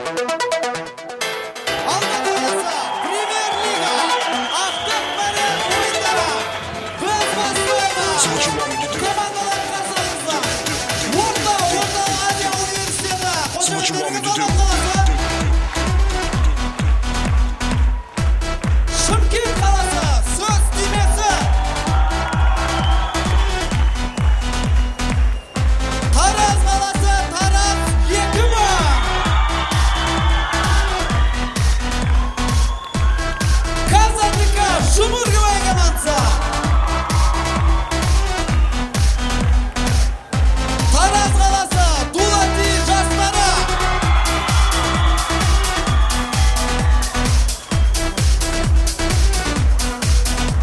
Алматы қаласы, премьер-лига, ақтық мәре ойындары. Біз бастаймыз. Командалар қарсыласында. Орта Азия университеті. Қошеметтеріңіз қаласы. Шымкент қаласы, сөз тимесі. Тараз қаласы, Тараз 2000. КазАТК Жұмыр КВН командасы. Тараз қаласы, Дулати жастары.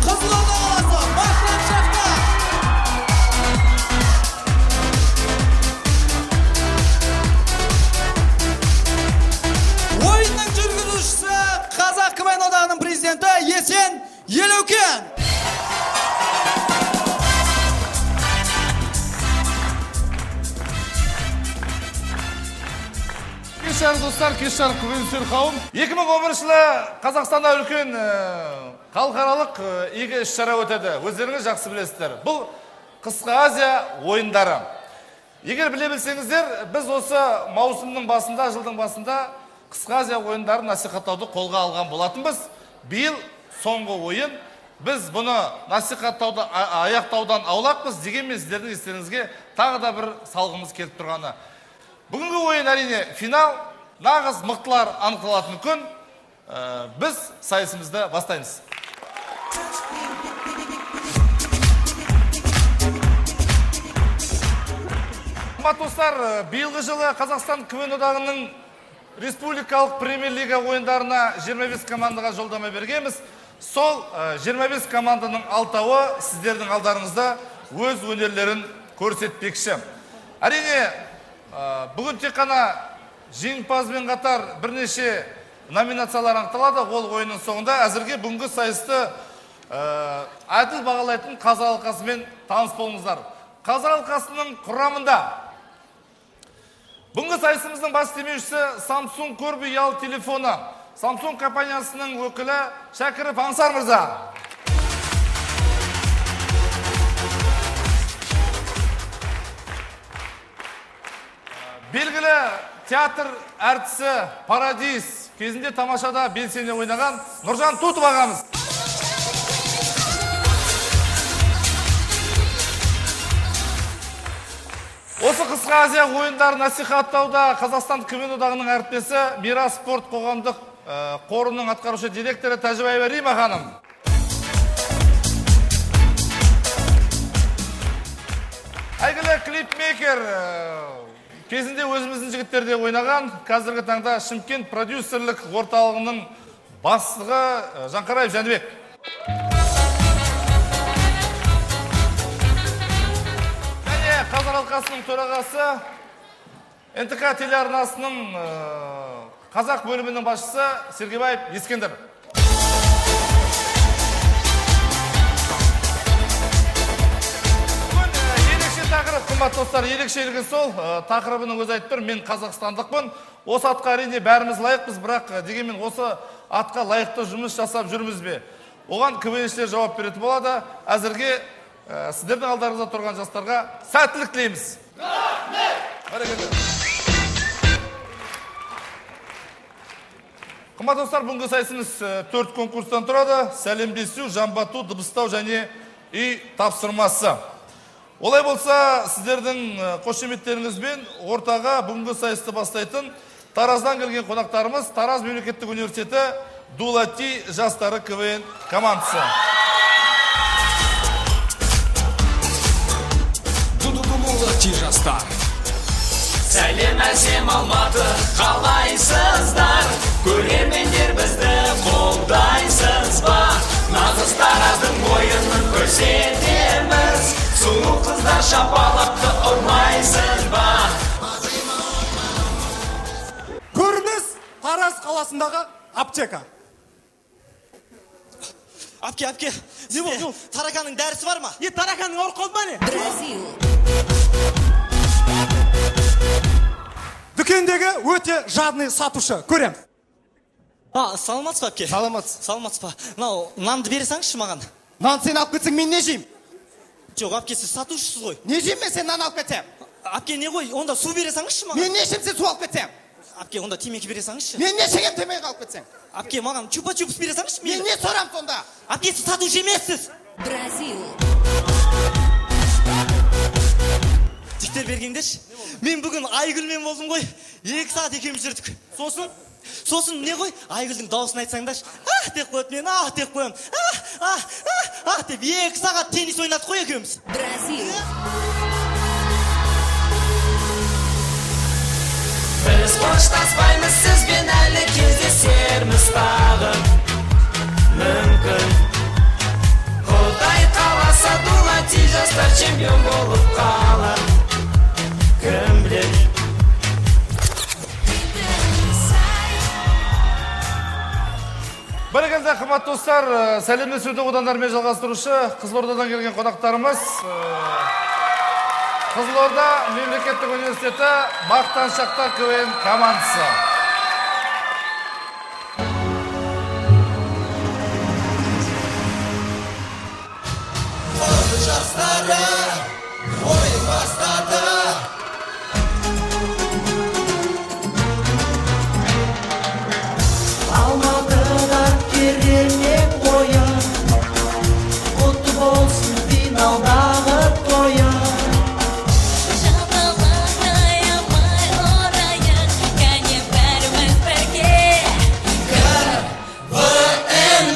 Қызылорда қаласы, Мақтан шахта. Ойынның жүргізушісі Қазақ КВН одағының президенті Есен Елеукен. Кеш жарық достар, кеш жарық КВН қауым. 2011 жылы Қазақстанда үлкен халықаралық игі іс-шара өтеді. Өздеріңіз жақсы білесіздер. Бұл Қысқы Азия ойындары. Егер біле білсеңіздер, біз осы маусымның басында, жылдың басында Қысқы Азия ойындарын насихаттауды қолға алған болатынбыз. Биыл соңғы ойын. Біз бұны насихаттауды аяқтаудан аулақпыз, дегенмен сіздердің естеріңізге тағы да бір салғымыз келіп тұрғаны. Бүгінгі ойын әрине финал, нағыз мықтылар анықталатын күн. Біз сайысымызды бастаймыз. Қымбатты достар, биылғы жылы Қазақстан КВН одағының республикалық премьер-лига ойындарына 25 командаға жолдама бергенбіз. Сол 25 команданың алтауы сіздердің алдарыңызда өз өнерлерін көрсетпекші. Әрине, бүгін тек қана жеңімпазбен қатар бірнеше номинациялар анықталады. Ол ойынның соңында әзірге бүгінгі сайысты әділ бағалайтын қазы алқасымен таныс болыңыздар. Қазы алқасының құрамында бүгінгі сайысымыздың бас демеушісі Samsung Corby ұялы телефоны. Samsung компаниясының өкілі Шәкіров Аңсар мырза. Белгілі театр әртісі Парадис кезінде тамашада белсене ойнаған Нұржан Тутов ағамыз. Осы Қысқы Азия ойындарын насихаттауда Қазақстан КВН одағының әріптесі Мирас спорт қоғамдық қорының атқарушы директоры Тәжібаева Рима ханым. Әйгілі клипмейкер, кезінде өзіміздің жігіттерде ойнаған, қазіргі таңда Шымкент продюсерлік орталығының бастығы Жанқараев Жәнібек. Және Қазақ алқасының төрағасы, НТК телеарнасының қазақ бөлімінің басшысы Сергейбаев Ескендір. Бүгін ерекше тақырып, қымбатты достар, ерекшелігі сол, тақырыбының өзі айтып тұр, мен қазақстандықпын. Осы атқа әрине бәріміз лайықпыз, бірақ дегенмен осы атқа лайықты жұмыс жасап жүрміз бе? Оған КВНшілер жауап беретін болады. Әзірге сіздердің алдарыңызда тұрған жастарға сәттілік тілейміз. Рахмет! Бәрекелді. Қымбатты достар, бүгінгі сайысымыз 4 конкурстан тұрады. Сәлемдесу, жамбату, дыбыстау және үй тапсырмасы. Олай болса, сіздердің қошеметтеріңізбен ортаға бүгінгі сайысты бастайтын Тараздан келген қонақтарымыз Тараз мемлекеттік университеті Дулати жастары КВН командасы. Дулати жастар. Сәлем әсем Алматы, қалайсыздар? Көрермендер бізді қолдайсыз ба? Нағыз Тараздың ойынын көрсетеміз. Сұлу қыздар шапалақты ұрмайсыз ба? Көрініс Тараз қаласындағы аптека. Әпке, әпке, не болды? Тараканның дәрісі бар ма? Не, тараканның ауырып қалды ма не? Бразил. Дүкендегі өте жадный сатушы. Көреміз. Саламатсыз ба, әпке? Саламатсыз. Саламатсыз ба? Мынау нанды бере салыңызшы маған. Нан сен алып кетсең, мен не жеймін? Жоқ, әпке, сіз сатушысыз ғой. Не жеймін мен сен нан алып кетсем? Әпке, не ғой, онда су бере салыңызшы маған. Мен не ішемін сен су алып кетсең? Әпке, онда темекі бере салыңызшы. Мен не шегемін темекі алып кетсең? Әпке, маған чупа-чупс бере салыңызшы. Мен не сорам сонда? Әпке, сіз сатушы емессіз. Бразил. Жігіттер, бергеңдерші. Мен бүгін Айгүлмен болдым ғой. 2 сағат екеуміз жүрдік. Сосын? Сосын не ғой? Айгүлдің дауысын айтсаңдаршы. Ах деп қояды, мен ах деп қоямын. Ах, ах, ах, ах деп 2 сағат теннис ойнадық қой екеуміз. Бразил. Біз қоштаспаймыз сізбен, әлі кездесерміз тағы. Мүмкін. Құдай қаласа, Дулати жастар чемпион болып қалар. Кім біледі? Бәрекелді, қымбатты достар, сәлемдесуді одандармен жалғастырушы Қызылордадан келген қонақтарымыз, Қызылорда мемлекеттік университеті Мақтаншақтар КВН командасы. Жастары ойын бастады. Алматыда керемет ойын, құтты болсын финалдағы тойын. Шапалақтай алмай орайық, кәне бәріміз бірге. КВН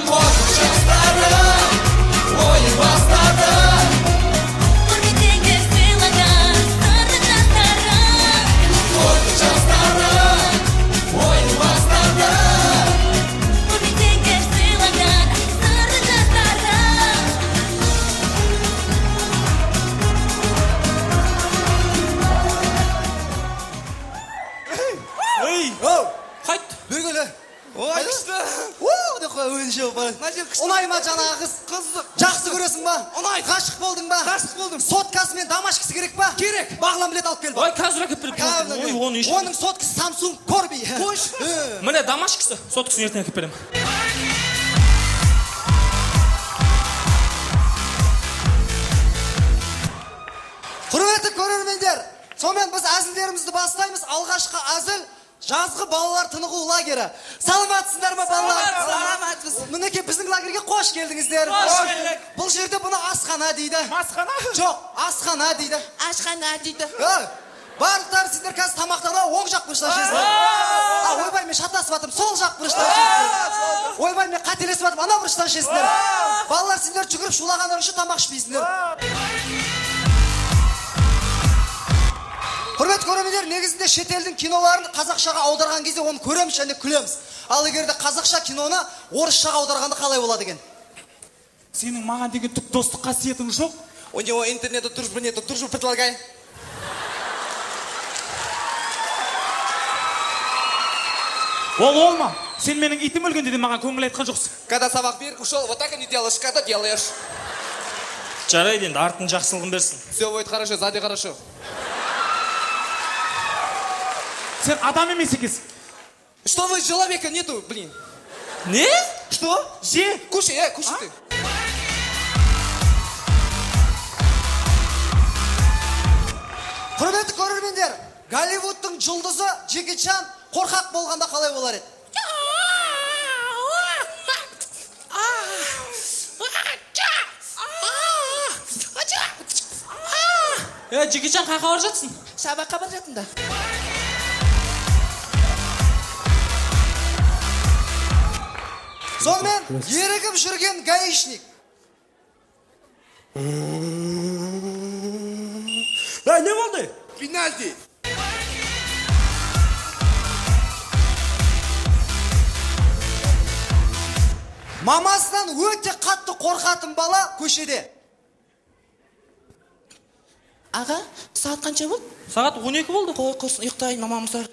жастары ойын бастады. Құрметтеңдер, сыйлаған сырды жастары. Жастары ойын бастады. Құрметтеңдер, сыйлаған сырды жастары. Ей, оу, қайт, бергелі. Ой, күшті. Оу, деп қой, өзінше болып барады. Ұнай ма жаңағы қыз? Қызды. Жақсы көресің ба? Ұнайды. Ғашық болдың ба? Ғашық болдым. Соткасы мен домашкасы керек па? Керек. Бағлан білет алып кел. Ой, қазір әкеліп беремін. Ой, оны еш. Оның соткасы Samsung Corby. Қойшы. Міне домашкасы, соткасын ертең әкеліп беремін. Құрметті көрермендер, сонымен біз әзілдерімізді бастаймыз. Алғашқы әзіл жазғы балалар тынығу лагері. Саламатсыздар ма, балалар? Саламатсыз. Мінекей, біздің лагерге қош келдіңіздер. Қош келдік. Бұл жерде бұны асхана дейді. Асхана? Жоқ, асхана дейді. Ашхана дейді. Барлықтары сіздер қазір тамақтана оң жақ бұрыштан ішесіздер. Ойбай, мен шатасып жатырмын, сол жақ бұрыштан ішесіздер. Ойбай, мен қателесіп жатырмын, ана бұрыштан ішесіздер. Балалар, сендер жүгіріп шулағандар үшін тамақ ішпейсіңдер. Құрметті көрермендер, негізінде шетелдің киноларын қазақшаға аударған кезде оны көреміз және күлеміз. Ал егер де қазақша киноны орысшаға аударғанда қалай болады екен? Сенің маған деген түк достық қасиетің жоқ. У него интернета дружбы нету, дружбу предлагай. Ол олма. Сен менің итім өлгенде де маған көңіл айтқан жоқсың. Когда сабақ беріп ушел, вот так и не делаешь, когда делаешь. Жарайды енді, артын жақсылығын берсін. Все будет хорошо, сзади хорошо. Сен адам емес екенсің. Что вы, человека нету, блин. Не? Что? Же. Кушай, кушай ты. Құрметті көрермендер, Голливудтың жұлдызы Джеки Чан қорқақ болғанда қалай болар еді? Джеки Чан, қайда бара жатсың? Сабаққа бара жатырмын да. Сонымен ерігіп жүрген гаишник. Не болды? Пенальти. Мамасынан өте қатты қорқатын бала көшеде. Аға, сағат қанша болды? Сағат 12 болды. Қой, құрсын, ұйықтайын, мамам сұрар.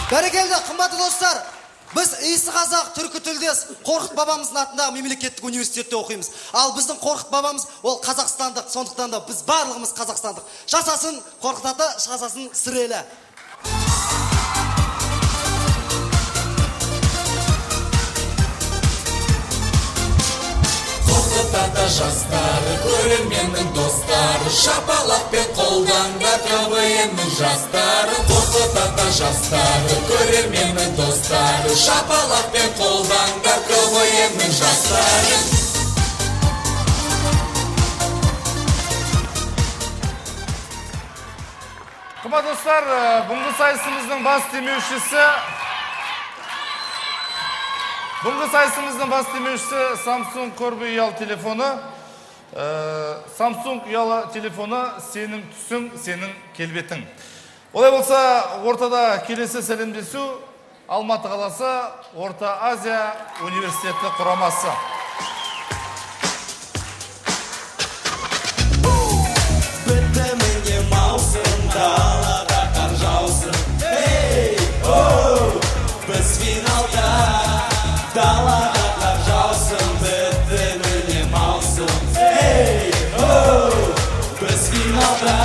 Бәрекелді, қымбатты достар. Біз иісі қазақ, түркі тілдес Қорқыт бабамыздың атындағы мемлекеттік университетте оқимыз. Ал біздің Қорқыт бабамыз ол қазақстандық, сондықтан да біз барлығымыз қазақстандық. Жасасын Қорқыт ата, жасасын Сыр елі. Қорқыт ата жастары, көрерменнің достары, шапалақпен қолдаңдар КВН-нің жастары. Қорқыт ата жастары, көрерменнің достары, шапалақпен қолдаңдар КВН-нің жастары. Қымбат достар, бүгінгі сайысымыздың бас демеушісі Samsung Corby ұялы телефоны. Samsung ұялы телефоны сенің түсің, сенің келбетің. Олай болса, ортада келесі сәлемдесу Алматы қаласы, Орта Азия университеті құрамасы. Бітті міне маусым, далада қар жаусын. Ей, оу, біз финалда. Далада қар жаусын, бітті міне маусым. Ей, оу, біз финалда.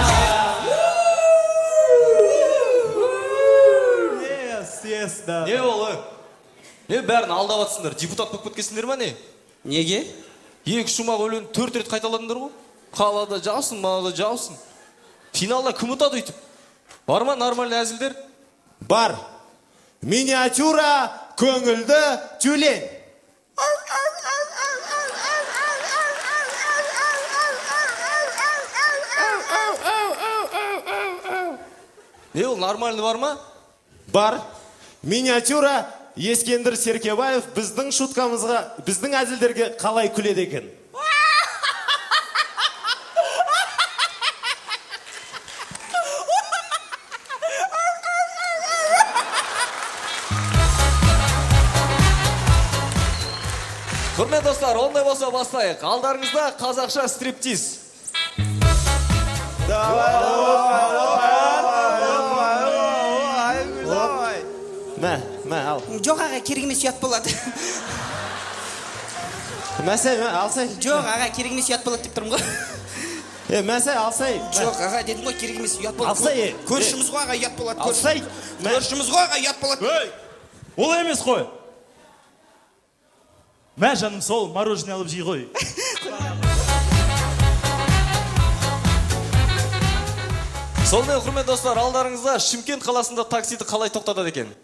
Yes, да. Не ол, не бәрін алдап атсыңдар, депутат болып кеткенсіңдер ма не? Неге? Екі шумақ өлең 4 рет қайталадыңдар ғой. Қалада жаусын, малада жаусын. Финалда кім ұтады өйтіп? Бар ма нормальный әзілдер? Бар. Миниатюра көңілді тюлень. Не ол, нормальный бар ма? Бар. Миниатюра Ескендір Серкебаев біздің шуткамызға, біздің әзілдерге қалай күледі екен? Құрметті достар, ондай болса бастайық. Алдарыңызда қазақша стриптиз. Давай, давай. Мә, мә, ал. Жоқ, аға, керек емес, ұят болады. Мәсәй, мә, алсай. Жоқ, аға, керек емес, ұят болады деп тұрмын ғой. Мәсәй, алсай. Жоқ, аға, дедім ғой, керек емес, ұят болады. Алсай. Көршіміз ғой, аға, ұят болады. Алсай. Көршіміз ғой, аға, ұят болады. Ей, олай емес қой. Мә, жаным, сол мороженое алып жей ғой. Сонымен, құрметті достар, алдарыңызда Шымкент қаласында таксиді қалай тоқтатады екен?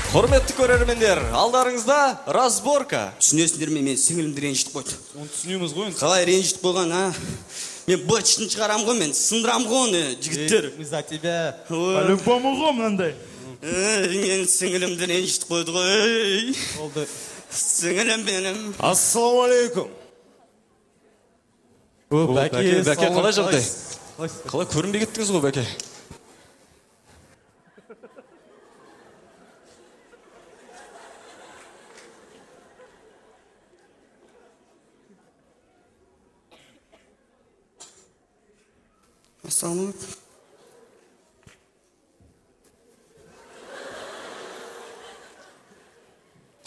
Құрметті көрермендер, алдарыңызда разборка. Түсінесіңдер ме, мен сіңілімді ренжітіп қойды. Оны түсінеміз ғой енді. Қалай ренжітіп қойған, а? Мен бытшын шығарам ғой, мен сындырам ғой оны, жігіттер. Мы за тебя. По-любому ғой мынандай. Мен сіңілімді ренжітіп қойды ғой. Болды. Сіңілім менің. Ассалаумағалейкум. Бәке, Бәке, қалай жағдай? Қалай көрінбей кеттіңіз ғой, Бәке? Ассалаумағалейкум.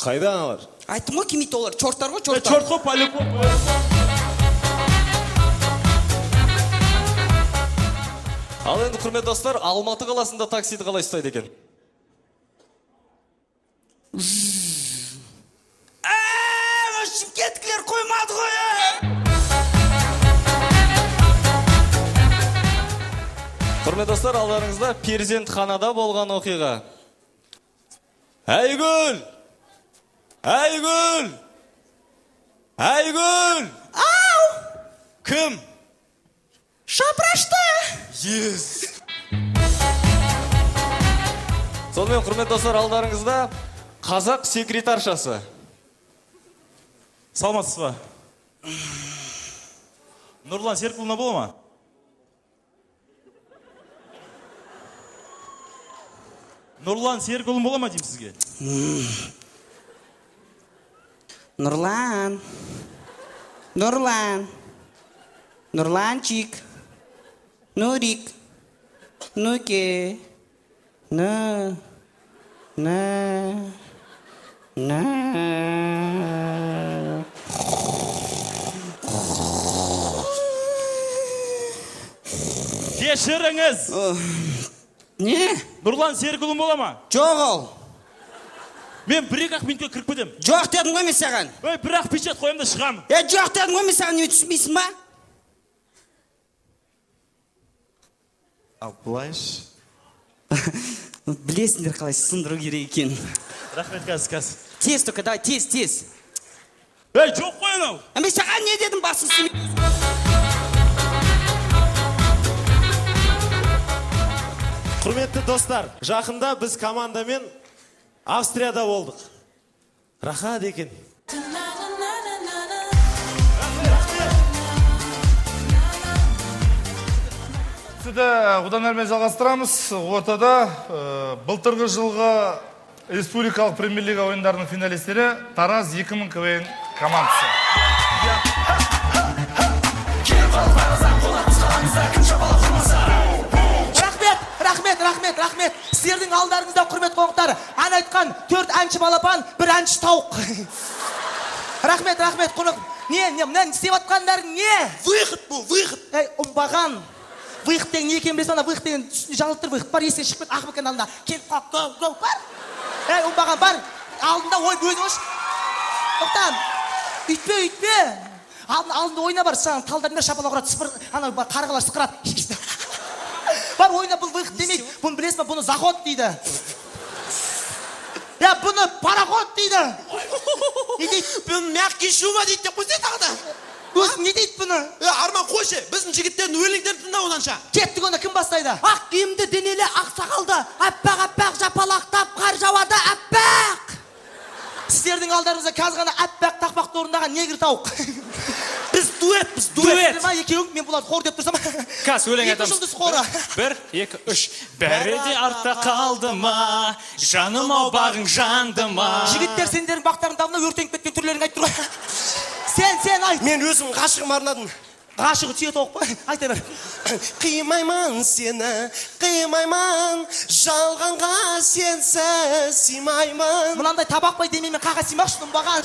Қайда аналар? Айттым ғой, келмейді олар. Чорттар ғой, чорттар. Чорт қой, по-любому. Ал енді, құрметті достар, Алматы қаласында таксиді қалай ұстайды екен? Шымкенттікілер қоймады ғой. Құрметті достар, алдарыңызда перзентханада болған оқиға. Айгүл! Айгүл! Айгүл! Ау! Кім? Шапырашты! Yes! Сонымен, құрметті достар, алдарыңызда қазақ секретаршасы. Саламатсыз ба? Нұрлан Серікұлына бола ма? Нұрлан Серікұлын бола ма деймін сізге? Нұрлан. Нұрлан. Нұрланчик. Нурик. Нуке. На. На. На. Кешіріңіз. Не? Нұрлан Серікұлы бола ма? Жоқ ол. Мен бір-екі-ақ минутқа кіріп кетемін. Жоқ дедім ғой мен саған. Ой, бір-ақ печать қоямын да шығамын. Е, жоқ дедім ғой мен саған, не түсінбейсің ба? Ал былайшы. Білесіңдер қалай сындыру керек екенін. Рахмет, қазір, қазір. Тез только, давай, тез, тез. Ей, жоқ қой анау. Мен саған не дедім, басың істемей. Құрметті достар, жақында біз командамен Австрияда болдық. Рахат екен. Түсуді одан әрмен жалғастырамыз. Ортада былтырғы жылғы республикалық премьер-лига ойындарының финалистері Тараз 2000 КВН командасы. Рахмет, рахмет, рахмет, рахмет. Сіздердің алдарыңызда, құрметті қонақтар, ән айтқан 4 әнші балапан, бір әнші тауық. Рахмет, рахмет, қонақ. Не, не, мына істеп жатқандарың не? Выход бұл, выход. Ей, оңбаған. Выход деген не екенін білесің, ана выход деген үстінде жазылып тұр, выход бар, есіңнен шығып кет, Ахмет алдында. Келіп қалып, гоу, гоу, бар. Ей, оңбаған, бар. Алдында ой, өзің ойшы. Тоқта. Үйтпе, үйтпе. Алдында ойна бар, саған талдарыңда шапалақ ұрады, сыпыр, ана қарғалар сықырады. Бар, ойна, бұл выход демейді. Бұны білесің ба, бұны заход дейді. Я, бұны пароход дейді. Не дейді? Бұны мягкий шума дейді деп қойсай тағы да. Өзің не дейді бұны? Арман, қойшы, біздің жігіттердің өлеңдерін тыңда оданша. Кеттік, оны кім бастайды? Ақ киімді денелі ақ сақалды, аппақ аппақ жапалақтап қар жауады аппақ. Сіздердің алдарыңызда қазір ғана аппақ тақпақты орындаған негр тауық. Біз дуэтпіз, дуэт. Дуэт. Екеуің, мен бұларды хор деп тұрсам. Қазір өлең айтамыз. Екі жұлдыз хоры. 1, 2, 3. Бәрі де артта қалды ма? Жаным ау, бағың жанды ма? Жігіттер, сендердің бақтарың давно өртеніп кеткен түрлерің айтып тұр ғой. Сен, сен айт. Мен өзім ғашығым арнадым. Ғашығы түйе тауық па? Айта бер. Қимаймын сені, қимаймын, жалғанға сенсіз сыймаймын. Мынандай табақпай демеймен қаға сыймақшы, оңбаған.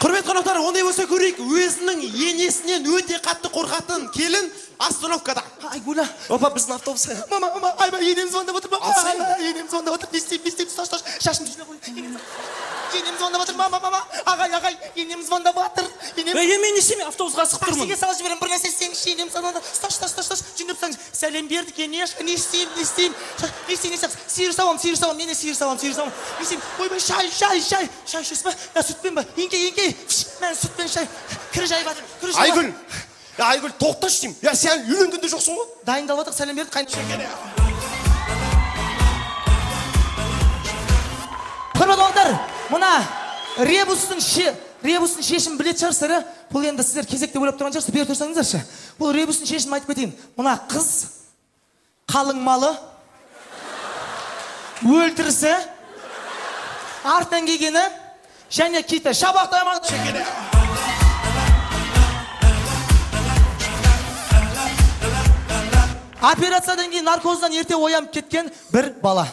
Құрметті қонақтар, ондай болса көрейік, өзінің енесінен өте қатты қорқатын келін остановкада. Айгуля. Опа, біздің автобус. Мама, мама, айбай, енем звондап отыр. Алсай. Енем звондап отыр. Не істеймін, не істеймін, ұсташ, ұсташ. Шашымды жинап қой. Енем звондап отыр, мама, мама. Ағай, ағай, енем звондап отыр. Енем. Ей, мен не істеймін, автобусқа асығып тұрмын. Таксиге салып жіберемін, бір нәрсе істеңізші, енем звондап. Ұсташ, ұсташ, ұсташ, ұсташ. Жөндеп тастаңыз. Сәлем бердік, енеш. Не істеймін, не істеймін. Не істеймін, не істеймін. Сиыр сауамын, сиыр сауамын, ене сиыр сауамын, сиыр сауамын. Не істеймін? Ойбай, шай, шай, шай. Шай ішесіз ба? Я сүтпен ба? Еңкей, еңкей. Мен сүтпен шай. Кір жайып жатыр. Кір жайып. Айгүл, Айгүл, тоқташы деймін. Я, сен үйленген де жоқсың ғой. Дайындалып жатыр, сәлем бердік, қайын. Құрметті қонақтар, мына ребустың шешімін білетін шығарсыздар, ә? Бұл енді сіздер кезекте ойлап тұрған шығарсыздар, бері тұрсаңыздаршы. Бұл ребустың шешімін айтып кетейін. Мына қыз қалың малы, өлтірісі, артынан келгені және киті. Шабақты аймақ. Операциядан кейін наркоздан ерте оянып кеткен бір бала.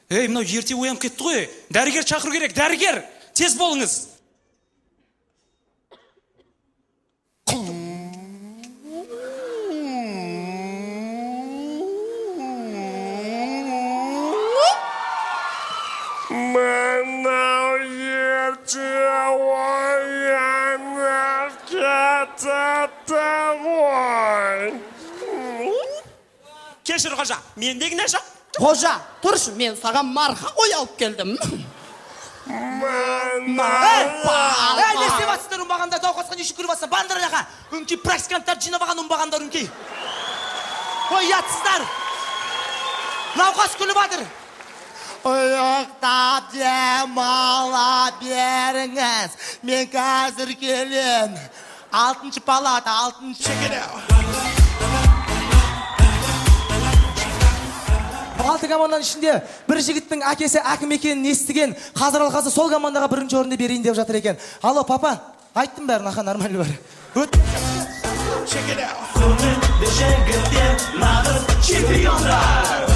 Ей, мынау ерте оянып кетті ғой. Дәрігер шақыру керек, дәрігер! Тез болыңыз. Мынау ерте оянып кетті ғой. Кешір, қожа, менде кінә жоқ. Қожа, тұршы, мен саған марқа ой алып келдім. Ей, не істеп жатсыздар оңбағандар, науқасқа не үшін күліп жатсыздар? Барыңдар ана жаққа. Өңкей практиканттар жинап алған оңбағандар өңкей. Ой, ұятсыздар. Науқас күліп жатыр. Ұйықтап демала беріңіз. Мен қазір келем. 6-палата, 6-. Алты команданың ішінде бір жігіттің әкесі әкім екенін естіген қазір алқасы сол командаға бірінші орынды берейін деп жатыр екен. Алло, папа, айттым бәрін, аха, нормально бәрі. Өт. Құрметті жігіттер, нағыз чемпиондар.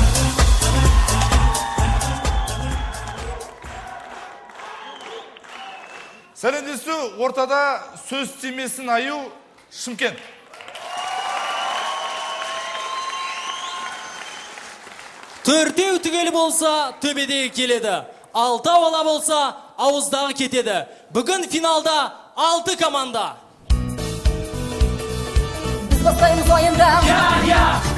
Сәлемдесу ортада сөз тимесін аю, Шымкент. Төртеу түгел болса, төбедегі келеді. Алтау ала болса, ауыздағы кетеді. Бүгін финалда 6 команда. Біз бастаймыз ойында.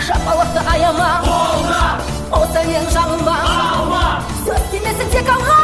Шапалақты аяма. Қолда. Осы мен жаңылма. Алма. Сөз тимесін тек алға.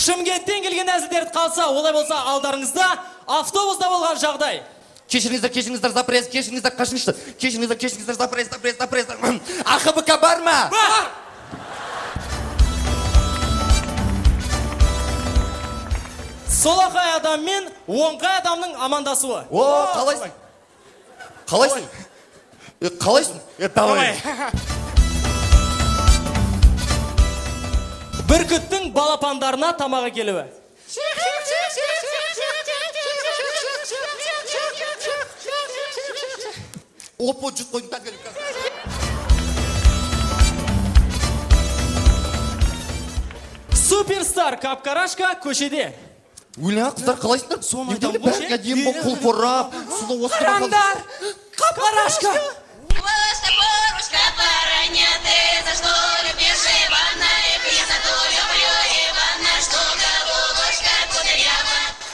Шымкенттен келген әзілдерді қалса, олай болса алдарыңызда автобуста болған жағдай. Кешіріңіздер, кешіріңіздер, за проезд, кешіріңіздер, қашыңызшы. Кешіріңіздер, кешіріңіздер, за проезд, за проезд, за проезд. АХБК бар ма? Бар! Солақай адам мен оңқай адамның амандасуы. О, қалайсың? Қалайсың? Қалайсың? Давай. Бүркіттің балапандарына тамағы келуі. Опа, жұт қойдым, тән келіп. Суперстар Капкарашка көшеде. Өлі, қыздар қалайсыңдар? Соны айтамын ғой. Бәрі әдемі болып құлпырап, сұлу остров. Қараңдар, Капкарашка.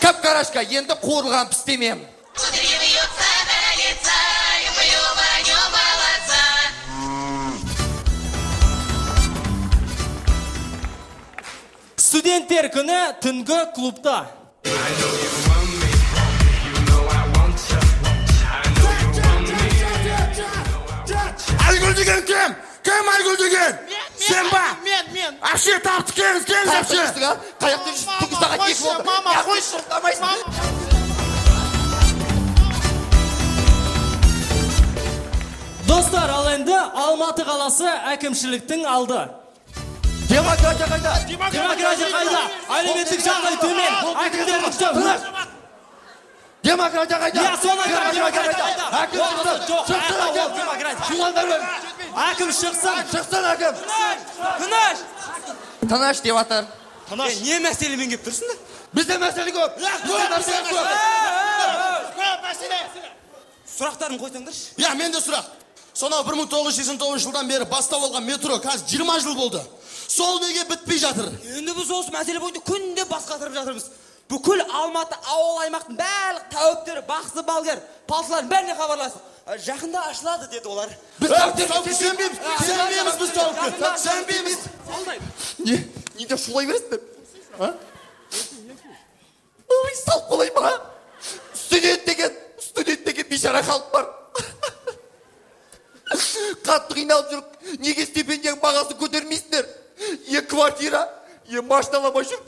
Капкарашка, енді қуырылған пістемем. Студенттер күні түнгі клубта. Айгүл деген кім? Кім Айгүл деген? Сен ба? Мен. Әпше тапты, келіңіз, келіңіз әпше. Қаяқта жүрсің? Түнгі сағат 2 болды. Мама, қойшы. Достар, ал енді Алматы қаласы әкімшіліктің алды. Демократия қайда? Демократия қайда? Әлеуметтік жағдай төмен. Әкімдердің тыныш. Демократия қайда? Иә, соны айтамын. Демократия қайда? Әкім шықсын. Шықсын әкім. Әкім шықсын. Шықсын әкім. Тыныш. Тыныш деп жатыр. Тыныш. Не мәселемен келіп тұрсыңдар? Бізде мәселе көп. Бізде мәселе көп. Көп мәселе. Сұрақтарын қойсаңдаршы. Иә, менде сұрақ. Сонау 1989 жылдан бері бастау алған метро қазір 20 жыл болды. Сол неге бітпей жатыр? Енді біз осы мәселе бойынша күнде бас қатырып жатырмыз. Бүкіл Алматы ауыл аймақтың барлық тәуіптері, бақсы балгер, палшылардың бәріне хабарластық. Жақында ашылады деді олар. Біз тәуіптерге сенбейміз. Сенбейміз біз тәуіпке. Сенбейміз. Не, неге шулай бересіңдер? А? Ой, салып қалайын ба? Студент деген бейшара халық бар. Қатты қиналып жүр. Неге стипендияның бағасын көтермейсіңдер? Е квартира, е машина аламай жүр.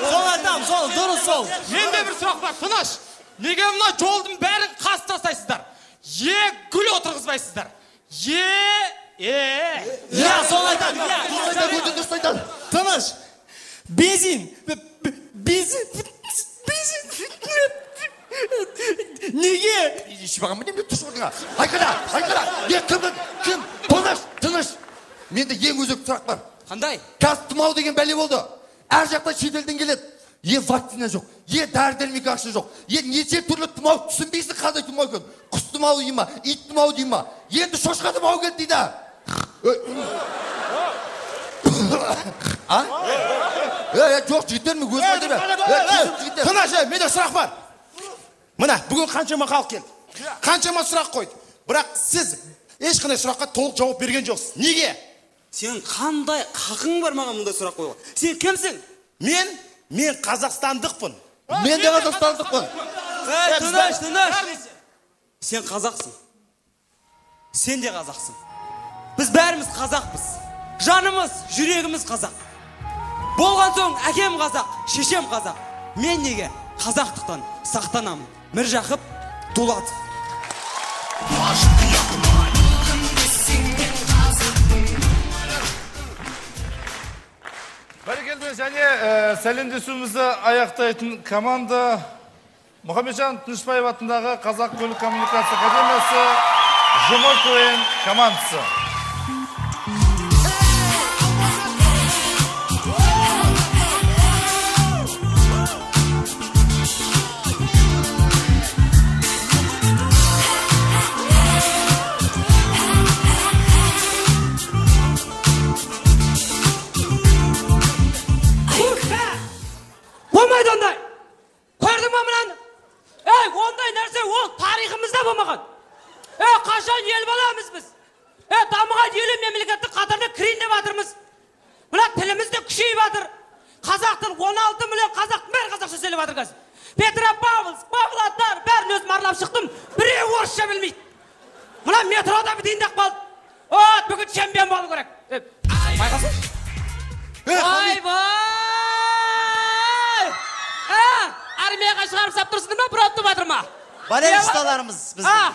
Сол айтам, сол, дұрыс сол. Менде бір сұрақ бар, тыныш. Неге мына жолдың бәрін қасып тастайсыздар? Е гүл отырғызбайсыздар? Е. Иә, сол айтам, иә. Дұрыс айтады. Тыныш. Бензин. Бензин. Бензин. Неге? Ішіп алған ба немене тұш орныңа? Айқара, айқара. Не кім? Кім? Тыныш, тыныш. Менде ең өзекті сұрақ бар. Қандай? Қазір тұмау деген бәле болды. Әр жақтан шетелден келеді. Е вакцина жоқ, е дәрі-дәрмекке ақша жоқ, е неше түрлі тұмау, түсінбейсің қандай тұмау екенін. Құс тұмауы дей ма, ит тұмауы дей ма? Енді шошқа тұмауы келді дейді. А? Жоқ, жігіттер, мен өзім айтамын. Жігіттер. Тыныш, менде сұрақ бар. Мына, бүгін қаншама халық келді. Қаншама сұрақ қойды. Бірақ сіз ешқандай сұраққа толық жауап берген жоқсыз. Неге? Сен қандай хақың бар маған мұндай сұрақ қоюға? Сен кімсің? Мен қазақстандықпын. Мен де қазақстандықпын. Ей, тыныш, тыныш. Сен қазақсың. Сен де қазақсың. Біз бәріміз қазақпыз. Жанымыз, жүрегіміз қазақ. Болған соң әкем қазақ, шешем қазақ. Мен неге қазақтықтан сақтанамын? Міржақып Дулатов. Бәрекелді, және сәлемдесуімізді аяқтайтын команда Мұхамеджан Тынышбаев атындағы Қазақ көлік коммуникация академиясы Жұмыр КВН командасы. Болмайды ондай. Көрдің ба мынаны? Ей, ондай нәрсе ол тарихымызда болмаған. Ей, қашан ел боламыз біз? Ей, дамыған елу мемлекеттің қатарына кірейін деп жатырмыз. Мына тіліміз де күшейіп жатыр. Қазақ тілі 16 миллион қазақтың бәрі қазақша сөйлеп жатыр қазір. Петропавловск, Павлодар, бәрін өзім аралап шықтым. Біреуі орысша білмейді. Мына метрода бітейін деп қалды. От, бүгін чемпион болу керек. Байқасың? Ойбай! Армияға шығарып сап тұрсың ба, бұрап жатыр ма? Болельщикталарымыз біздің.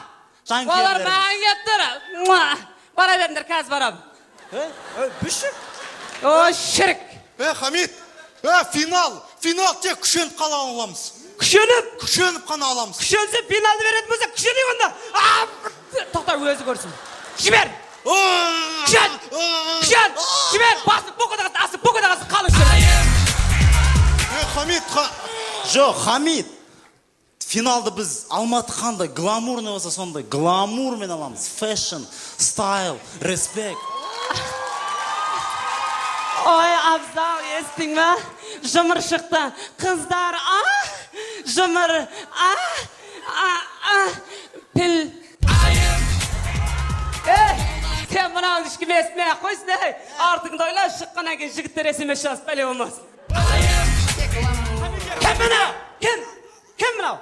Олар маған келіп тұр. Бара беріңдер, қазір барамын. Бүші? О, шірік. Хамит, финал, финал тек күшеніп қана аламыз. Күшеніп? Күшеніп қана аламыз. Күшенсе финалды беретін болса, күшенейік онда. Тоқта, өзі көрсін. Жібер! Күшен! Күшен! Жібер! Басып, боқада қалсын, асып, боқада қалсын, қалың жібер. Хамит, жоқ, Хамит, финалды біз Алматы қандай гламурный болса сондай гламурмен аламыз. Fashion, style, respect. Ой, Абзал, естің ба? Жұмыр шықты. Қыздар, а? Жұмыр, а? А, піл. Ей, сен мынауын ешкім естімей ақ қойсын, ей. Артыңды ойла, шыққаннан кейін жігіттер смс жазып бәле болмасын. Кім мынау? Кім? Кім мынау?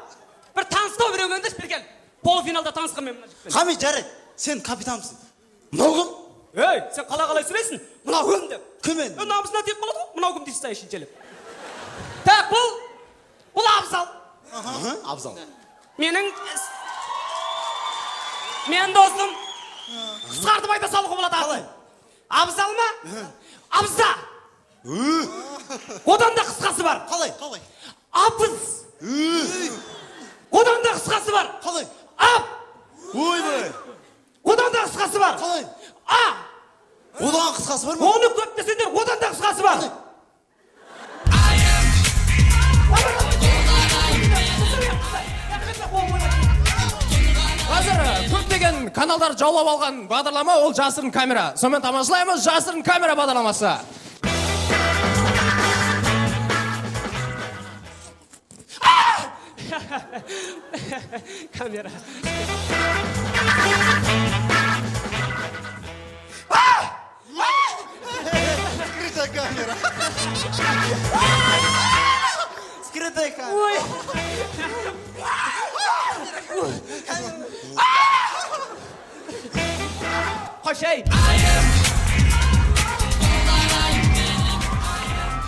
Бір таныстау біреу көндірші, бір кел. Полуфиналда танысқан мен мына жігітпен. Хамит, жарайды, сен капитансың. Мынау кім? Ей, сен қалай сөйлейсің? Мынау кім деп. Кім енді? Намысына тиіп қалады ғой, мынау кім дейсіз әшейін желеп. Так, бұл Абзал. Абзал. Менің досым. Қысқартып айта салуға болады атын. Абзал ма? Абза. Одан да қысқасы бар. Қалай? Қалай? Абыз. Одан да қысқасы бар. Қалай? Ап. Ойбай. Одан да қысқасы бар. Қалай? А. Одан қысқасы бар ма? Оны көп десеңдер, одан да қысқасы бар. Қазір көптеген каналдар жаулап алған бағдарлама ол жасырын камера. Сонымен тамашалаймыз жасырын камера бағдарламасы. Камера. Скрытая камера. Скрытая камера. Ой. Қошай.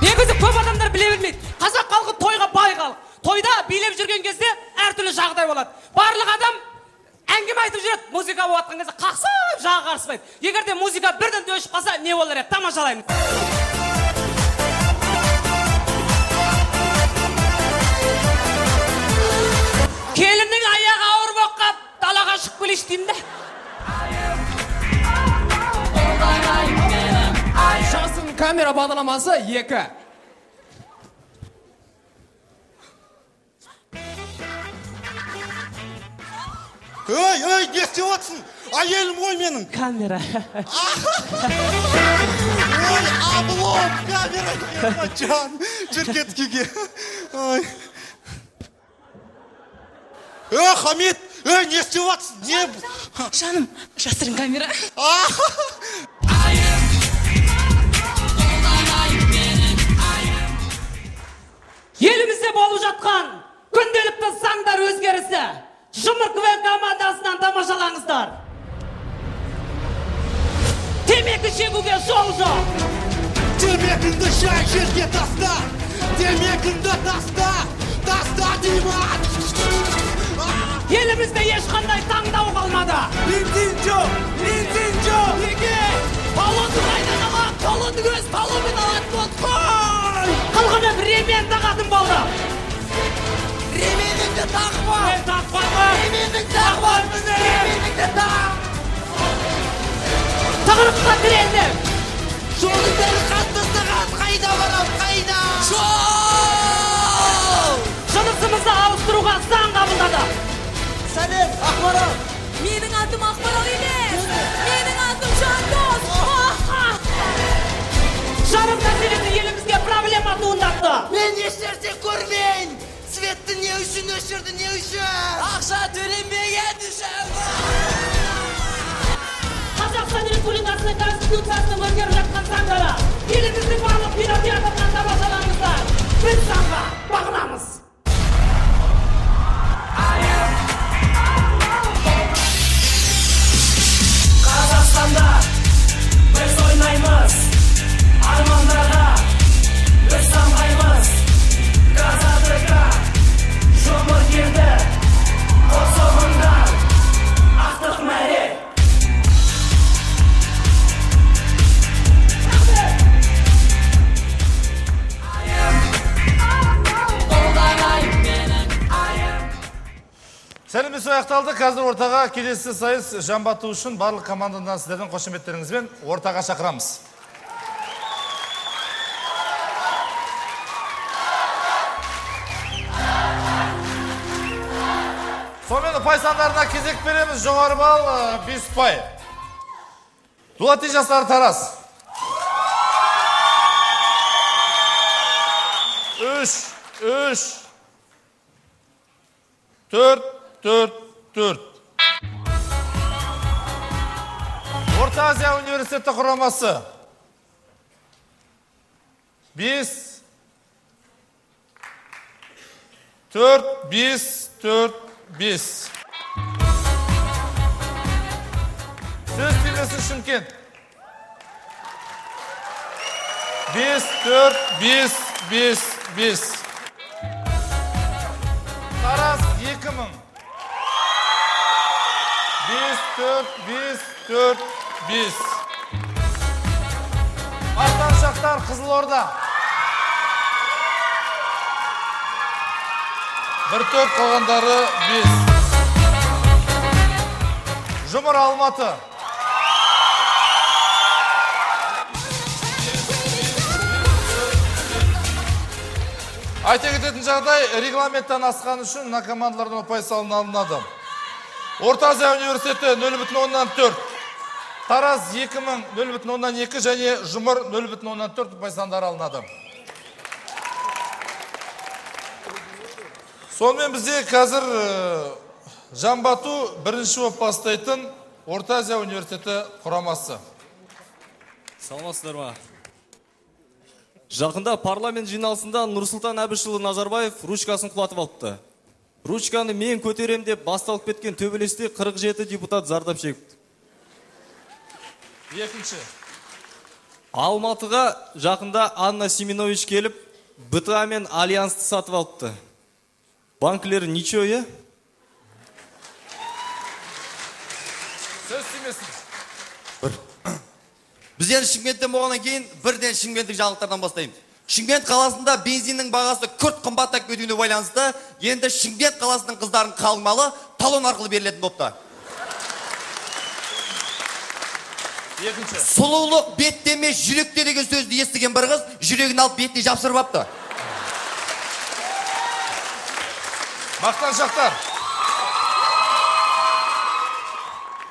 Негізі көп адамдар біле бермейді. Қазақ халқы тойға бай халық. Тойда билеп жүрген кезде әртүрлі жағдай болады. Барлық адам әңгіме айтып жүреді. Музыка болып жатқан кезде қақсап жағы қарыспайды. Егер де музыка бірден өшіп қалса, не болар еді? Тамашалаймыз. Келіннің аяғы ауыр болып қалып, далаға шығып келейінші деймін де. Жасырын камера бағдарламасы 2. Ей, ей, не істеп жатсың? Әйелім ғой менің. Камера. Ой, облом, камера. Жан, жүр кеткеге. Ой. Ей, Хамит, ей, не істеп жатсың? Не? Жаным, жасырын камера. Елімізде болып жатқан шегуге жол жоқ. Темекіңді шай жерге таста! Темекіңді таста! Таста деймін! Елімізде ешқандай таңдау қалмады. Бензин жоқ! Бензин жоқ! Неге? Талонды қайдан алады? Талонды өз талонмен алатын болды қой! Қылғынып ремен тағатын болды. Ременіңді тақпа! Мен тақпаймын! Ременіңді тақпа! Ременіңді тақ! Тығырыққа тірелді. Жолдың бәрі қатты тастаған! Қайда барам, қайда? Жол! Жынысымызды ауыстыруға заң қабылдады. Сәлем, Ақмарал! Менің атым Ақмарал емес! Менің атым Жандос! Жарым мәселесі елімізге проблема туындатты. Мен ешнәрсе көрмейін! Светті не үшін өшірді, не үшін? Ақша төленбеген үшін! Қазақстан Республикасының Конституциясының өзгеріп жатқан заңдары еліміздің барлық кинотеатрынан тамашалаңыздар. Біз заңға бағынамыз. Қазақстанда біз ойнаймыз, армандарға біз самғаймыз. КазАТК жұмыр жерді қосылыңдар, ақтық мәре. Сәлемдесу аяқталды. Қазір ортаға келесі сайыс жамбату үшін барлық командадан сіздердің қошеметтеріңізбен ортаға шақырамыз. Сонымен ұпай сандарына кезек береміз. Жоғары балл 5 ұпай. Дулати жастары Тараз. 3, 3, 4, 4, 4. Орта Азия университеті құрамасы. 5, 4, 5, 4, 5. Сөз тимесін Шымкент. 5, 4, 5, 5, 5. Тараз 2000. 5, 4, 5, 4, 5. Мақтаншақтар Қызылорда. 1, 4, қалғандары 5. Жұмыр Алматы. Айта кететін жағдай, регламенттен асқан үшін мына командалардан ұпай салынады. Орта Азия университеті 0,4, Тараз 2000 0,2 және Жұмыр 0,4 ұпай сандары алынады. Сонымен бізде қазір жамбату бірінші болып бастайтын Орта Азия университеті құрамасы. Саламатсыздар ма? Жақында парламент жиналысында Нұрсұлтан Әбішұлы Назарбаев ручкасын құлатып алыпты. Ручканы мен көтерем деп басталып кеткен төбелесте 47 депутат зардап шегіпті. Екінші. Алматыға жақында Анна Семенович келіп, БТА мен Альянсты сатып алыпты. Банкілер ничего, е? Сөз тимесін. Біз енді Шымкенттен болғаннан кейін бірден шымкенттік жаңалықтардан бастаймыз. Шымкент қаласында бензиннің бағасы күрт қымбаттап кетуіне байланысты енді Шымкент қаласының қыздарын қалың малы талон арқылы берілетін болыпты. Екінші. Сұлулық бетте емес жүректе деген сөзді естіген бір қыз жүрегін алып бетіне жапсырып апты. Мақтаншақтар.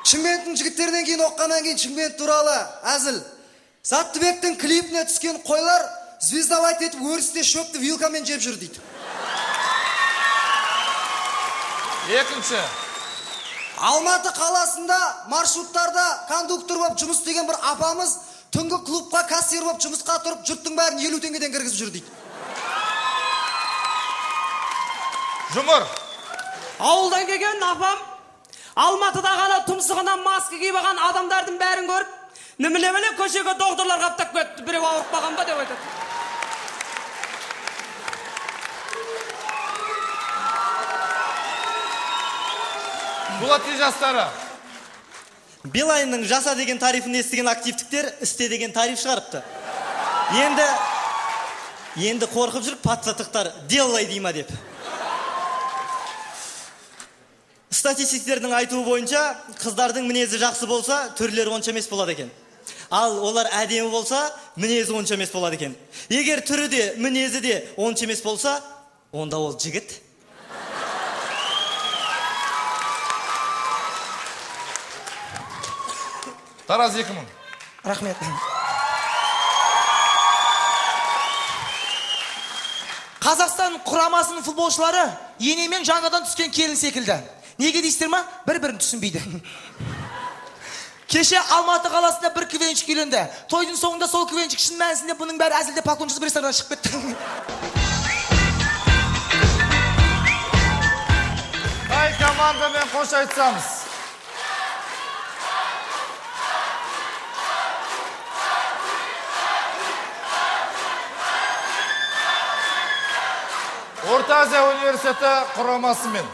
Шымкенттің жігіттерінен кейін оққаннан кейін Шымкент туралы әзіл. Заттыбектің клипіне түскен қойлар звездовать етіп өрісте шөпті вилкамен жеп жүр дейді. Екінші. Алматы қаласында маршруттарда кондуктор болып жұмыс істеген бір апамыз түнгі клубқа кассир болып жұмысқа тұрып жұрттың бәрін 50 теңгеден кіргізіп жүр дейді. Жұмыр. Ауылдан келген апам Алматыда ғана тұмсығына маска киіп алған адамдардың бәрін көріп, Немене міне көшеге докторлар қаптап кетті, біреу ауырып қалған ба деп айтады. Дулати жастары. Билайнның жаса деген тарифін естіген активтіктер істе деген тариф шығарыпты. Енді қорқып жүріп патшатықтар делай дей ма деп. Статистиктердің айтуы бойынша қыздардың мінезі жақсы болса, түрлері онша емес болады екен. Ал олар әдемі болса, мінезі онша емес болады екен. Егер түрі де, мінезі де онша емес болса, онда ол жігіт. Тараз 2000. Рахмет. Қазақстан құрамасының футболшылары енемен жаңадан түскен келін секілді. Неге дейсіздер ма? Бір-бірін түсінбейді. Кеше Алматы қаласында бір квенчик үйленді. Тойдың соңында сол квенчик шын мәнісінде бұның бәрі әзілде поклон жазып рестораннан шығып кетті. Қай командамен қош айтсамыз? Орта Азия университеті құрамасымен.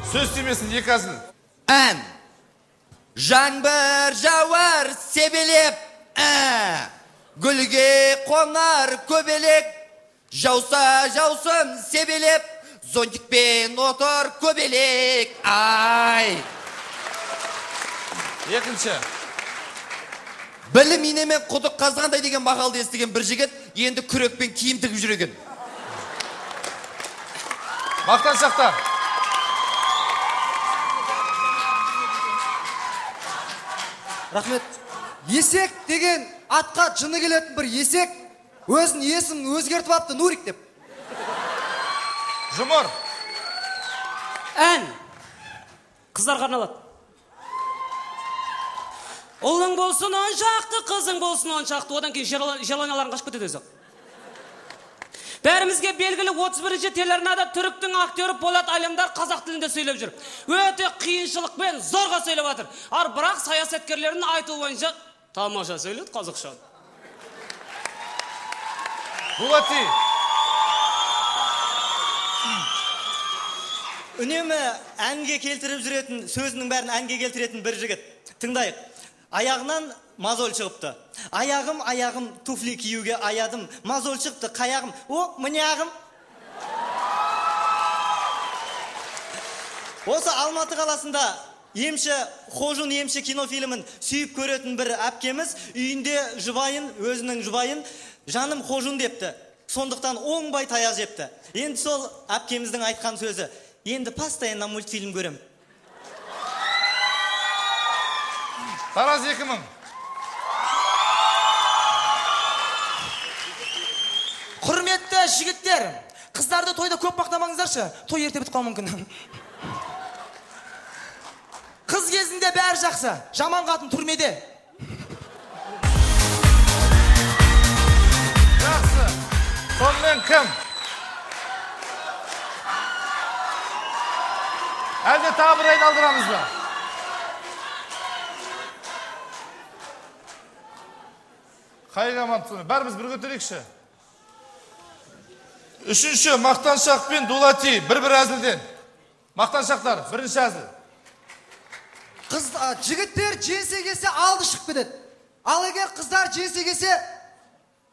Сөз тимесін, екі әзіл. Ән. Жаңбыр жауар себелеп, гүлге қонар көбелек, жауса жаусын себелеп, зонтикпен отыр көбелек. Ай. Екінші. Білім инемен құдық қазғандай деген мақалды естіген бір жігіт енді күрекпен киім тігіп жүр екен. Мақтаншақтар. Рахмет. Есек деген атқа жыны келетін бір есек өзінің есімін өзгертіп апты Нурик деп. Жұмыр. Ән. Қыздарға арналады. Ұлың болсын он шақты, қызың болсын он шақты, одан кейін желанияларың қашып кетеді өзі. Бәрімізге белгілі 31-ші телеарнада түріктің актері Полат Алемдар қазақ тілінде сөйлеп жүр. Өте қиыншылықпен зорға сөйлеп жатыр. Ар бірақ саясаткерлердің айтуы бойынша тамаша сөйледі қазақша. Дулати. Үнемі әнге келтіріп жүретін, сөзінің бәрін әнге келтіретін бір жігіт. Тыңдайық. Аяғынан мозоль шығыпты. Аяғым, аяғым, туфли киюге аядым. Мозоль шықты, қаяғым, о, міне ағым. Осы Алматы қаласында емші, Хожун емші кинофильмін сүйіп көретін бір әпкеміз үйінде жұбайын, өзінің жұбайын, жаным Хожун депті. Сондықтан оңбай таяқ жепті. Енді сол әпкеміздің айтқан сөзі, енді постоянно мультфильм көрем. Тараз 2000. Құрметті жігіттер, қыздарды тойда көп мақтамаңыздаршы, той ерте бітіп қалуы мүмкін. Қыз кезінде бәрі жақсы, жаман қатын түрмеде. Жақсы. Сонымен кім? Әлде тағы бір айналдырамыз ба? Қай команда? Бәріміз бір көтерейікші. Үшінші, Мақтаншақ пен Дулати бір-бір әзілден. Мақтаншақтар, бірінші әзіл. Қыз, жігіттер жеңсе келсе алды шығып кетеді. Ал егер қыздар жеңсе келсе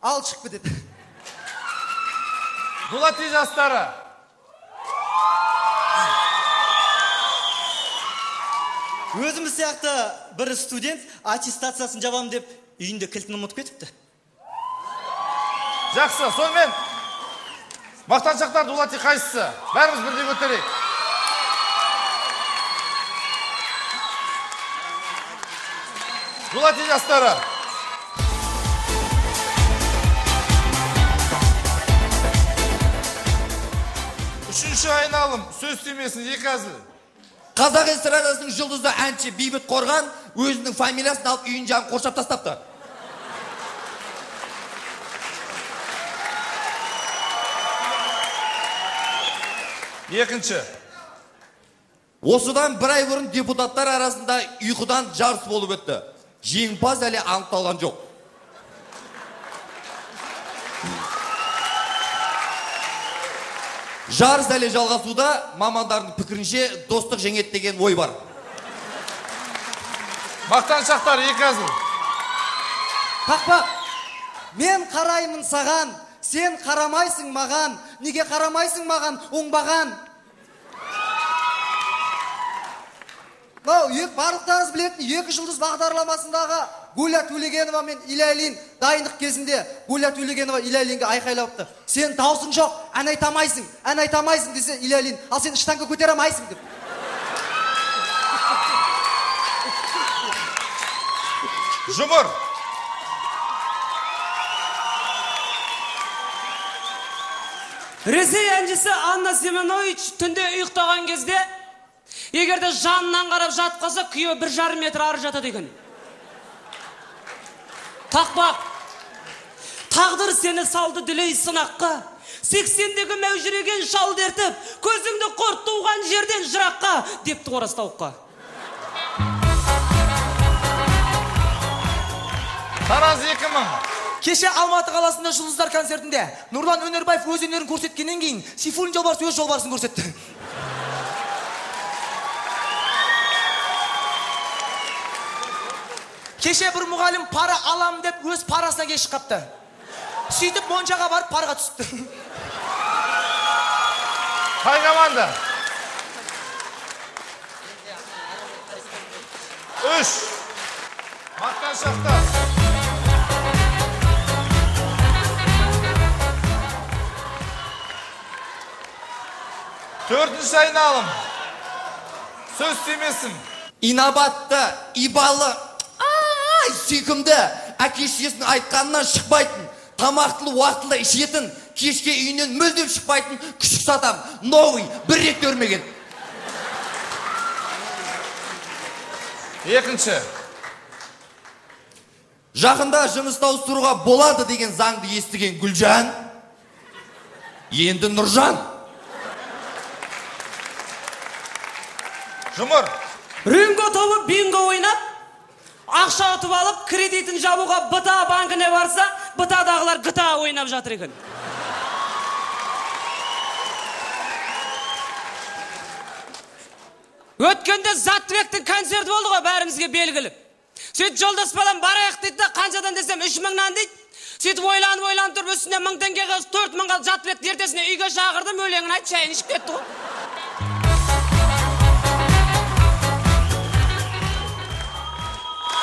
алды шығып кетеді. Дулати жастары. Өзіміз сияқты бір студент аттестациясын жабам деп үйінде кілтін ұмытып кетіпті. Жақсы, сонымен мақтаншақтар Дулати қайсысы? Бәріміз бірдей көтерейік. Дулати жастары. Үшінші айналым, сөз тимесін, екі әзіл. Қазақ эстрадасының жұлдызы әнші Бейбіт Қорған өзінің фамилиясын алып үйін жағын қоршап тастапты. Екінші. Осыдан бір ай бұрын депутаттар арасында ұйқыдан жарыс болып өтті. Жеңімпаз әлі анықталған жоқ. Жарыс әлі жалғасуда, мамандардың пікірінше достық жеңеді деген ой бар. Мақтаншақтар, екі әзіл. Тақпақ. Мен қараймын саған, сен қарамайсың маған. Неге қарамайсың маған, оңбаған? Мынау барлықтарыңыз білетін Екі жұлдыз бағдарламасындағы Гуля Төлегенова мен Илья Ильин дайындық кезінде Гуля Төлегенова Илья Ильинге айқайлапты. Сен даусың жоқ, ән айта алмайсың, ән айта алмайсың десе Илья Ильин, ал сен штанга көтере алмайсың деп. Жұмыр. Ресей әншісі Анна Семенович түнде ұйықтаған кезде, егер де жанынан қарап жатып қалса, күйеуі 1,5 метр ары жатады екен. Тақпақ. Тағдыр сені салды дүлей сынаққа. 80-дегі мәужіреген шал дертіп, көзіңді құрт туған жерден жыраққа, депті қораз тауыққа. Тараз 2000. Кеше Алматы қаласында Жұлдыздар концертінде Нұрлан Өнербаев өз өнерін көрсеткеннен кейін Сейфуллин жолбарысы өз жолбарысын көрсетті. Кеше бір мұғалім пара алам деп өз парасына кешіп қапты. Сөйтіп моншаға барып парға түсіпті. Қай команда? 3. Мақтаншақтар. Төртінші айналым. Сөз тимесін. Инабатты, ибалы, сүйкімді, әке шешесінің айтқанынан шықпайтын, тамақтылы уақытылы ішетін, кешке үйінен мүлдем шықпайтын күшік сатам. Новый, бір рет көрмеген. Екінші. Жақында жыныс ауыстыруға болады деген заңды естіген Гүлжан, енді Нұржан. Жұмыр. Ринго тобы бинго ойнап, ақша ұтып алып, кредитін жабуға БТА банкіне барса, БТА-дағылар ГТА ойнап жатыр екен. Өткенде Заттыбектің концерті болды ғой, бәрімізге белгілі. Сөйтіп жолдас балам барайық дейді да, қаншадан десем 3000-нан дейді. Сөйтіп ойланып тұрып, үстіне 1000 теңге қосып 4000 қалды. Заттыбекті ертесіне үйге шақырдым, өлеңін айтып, шайын ішіп кетті ғой.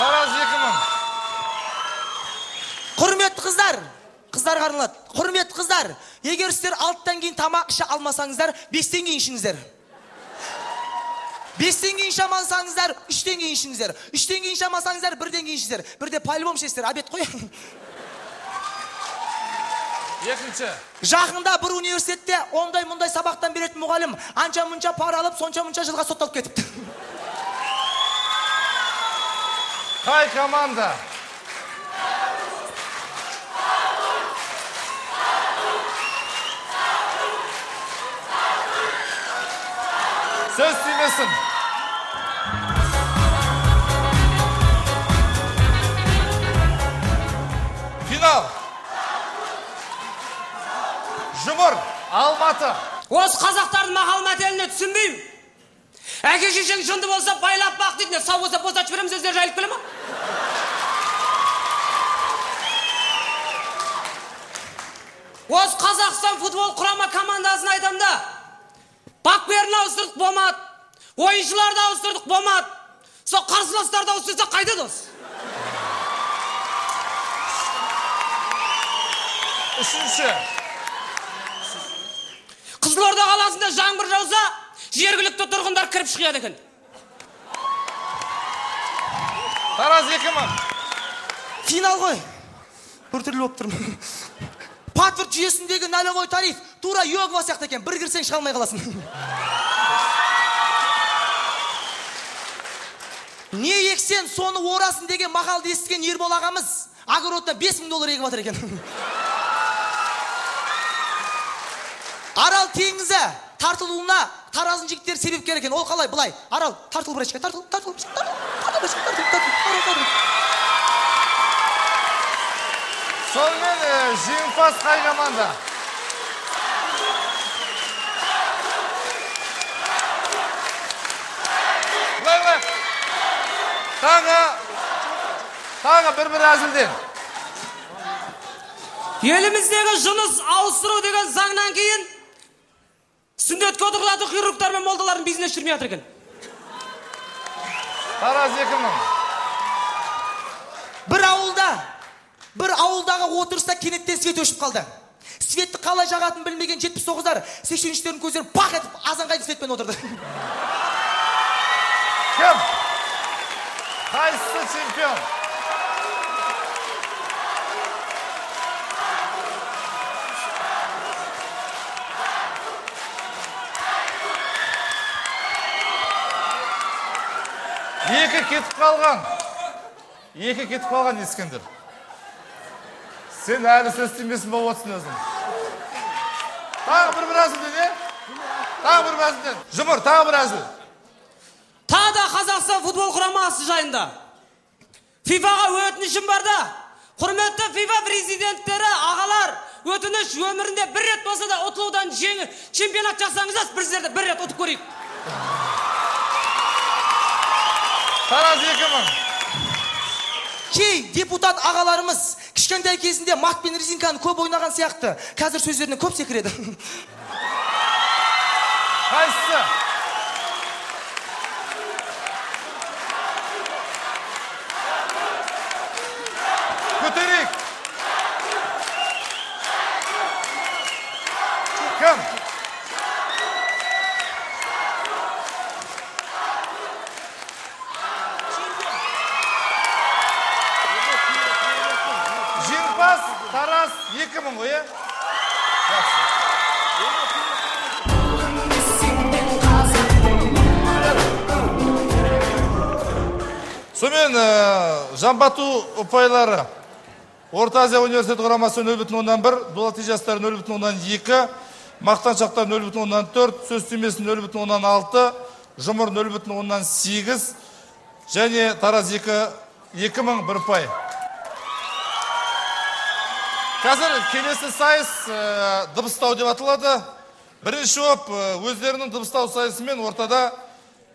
Тараз 2000. Құрметті қыздар, қыздарға арналады. Құрметті қыздар, егер сіздер 6-тан кейін тамақ іше алмасаңыздар, 5-тен кейін ішіңіздер. 5-тен кейін іше алмасаңыздар, 3-тен кейін ішіңіздер. 3-тен кейін іше алмасаңыздар, 1-ден кейін ішіңіздер. Бірде по-любому ішесіздер, обед қой. Екінші. Жақында бір университетте ондай-мұндай сабақтан беретін мұғалім анша-мұнша пара алып, сонша-мұнша жылға сотталып кетіпті. Қай команда? Сөз тимесін. Финал. Жұмыр, Алматы. Осы қазақтардың мақал мәтеліне түсінбеймін. Әке шешең жынды болса байлап бақ дейді, сау болса босатып жібереміз, өздері жайылып келе ма? Осы Қазақстан футбол құрама командасын айтам да, бапкерін ауыстырдық болмады, ойыншыларды ауыстырдық болмады, сол қарсыластарды ауыстырсақ қайда дос? Үшінші. Қызылорда қаласында жаңбыр жауса, жергілікті тұрғындар кіріп шығады екен. Тараз 2000. Финал ғой. Біртүрлі болып тұрмын. Патворд жүйесіндегі нолевой тариф тура йогва сияқты екен. Бір кірсең шыға алмай қаласың. Не ексен соны орасың деген мақалды естіген Ербол ағамыз огородына $5000 егіп жатыр екен. Арал теңізі тартылуына Тараздың жігіттері себепкер екен. Ол қалай? Былай. Арал, тартыл братишка, тартыл, тартыл, тартыл, тартыл, тартыл, тартыл. Сонымен жеңімпаз қай команда? Былай, былай. Тағы бір-бір әзілден. Еліміздегі жыныс ауыстыру деген заңнан кейін сүндетке отырғызатын хирургтар мен молдалардың бизнес жүрмей жатыр екен. Тараз 2000. Бір ауылдағы отырыста кенеттен свет өшіп қалды. Светті қалай жағатынын білмеген 79-дар, 83-тердің көздері пах етіп азанға дейін светпен отырды. Кім? Қайсысы чемпион? Екі кетіп қалған. Екі кетіп қалған, Ескендір. Сен әлі сөз тимесін болып отырсың өзің. Тағы бір әзілден, е? Тағы бір әзілден. Жұмыр, тағы бір әзіл. Тағы да Қазақстан футбол құрамасы жайында. ФИФА-ға өтінішім бар да. Құрметті ФИФА президенттері, ағалар, өтініш өмірінде бір рет болса да ұтылудан жеңіл чемпионат жасаңыздар, біздерді бір рет ұтып көрейік. Тараз 2000. Кей депутат ағаларымыз кішкентай кезінде мат пен резинканы көп ойнаған сияқты. Қазір сөздерінен көп секіреді. Қайсысы? Көтерейік. Кім? Жеңімпаз Тараз 2000 ғой, е? Жақсы. Сонымен Жамбату ұпайлары. Орта Азия университеті құрамасы 0,1, Дулати жастары 0,2, Мақтаншақтар 0,4, Сөз түймесі 0,6, Жұмыр 0,8 және Тараз 2000 бір ұпай. Қазір келесі сайыс дыбыстау деп аталады. Бірінші болып өздерінің дыбыстау сайысымен ортада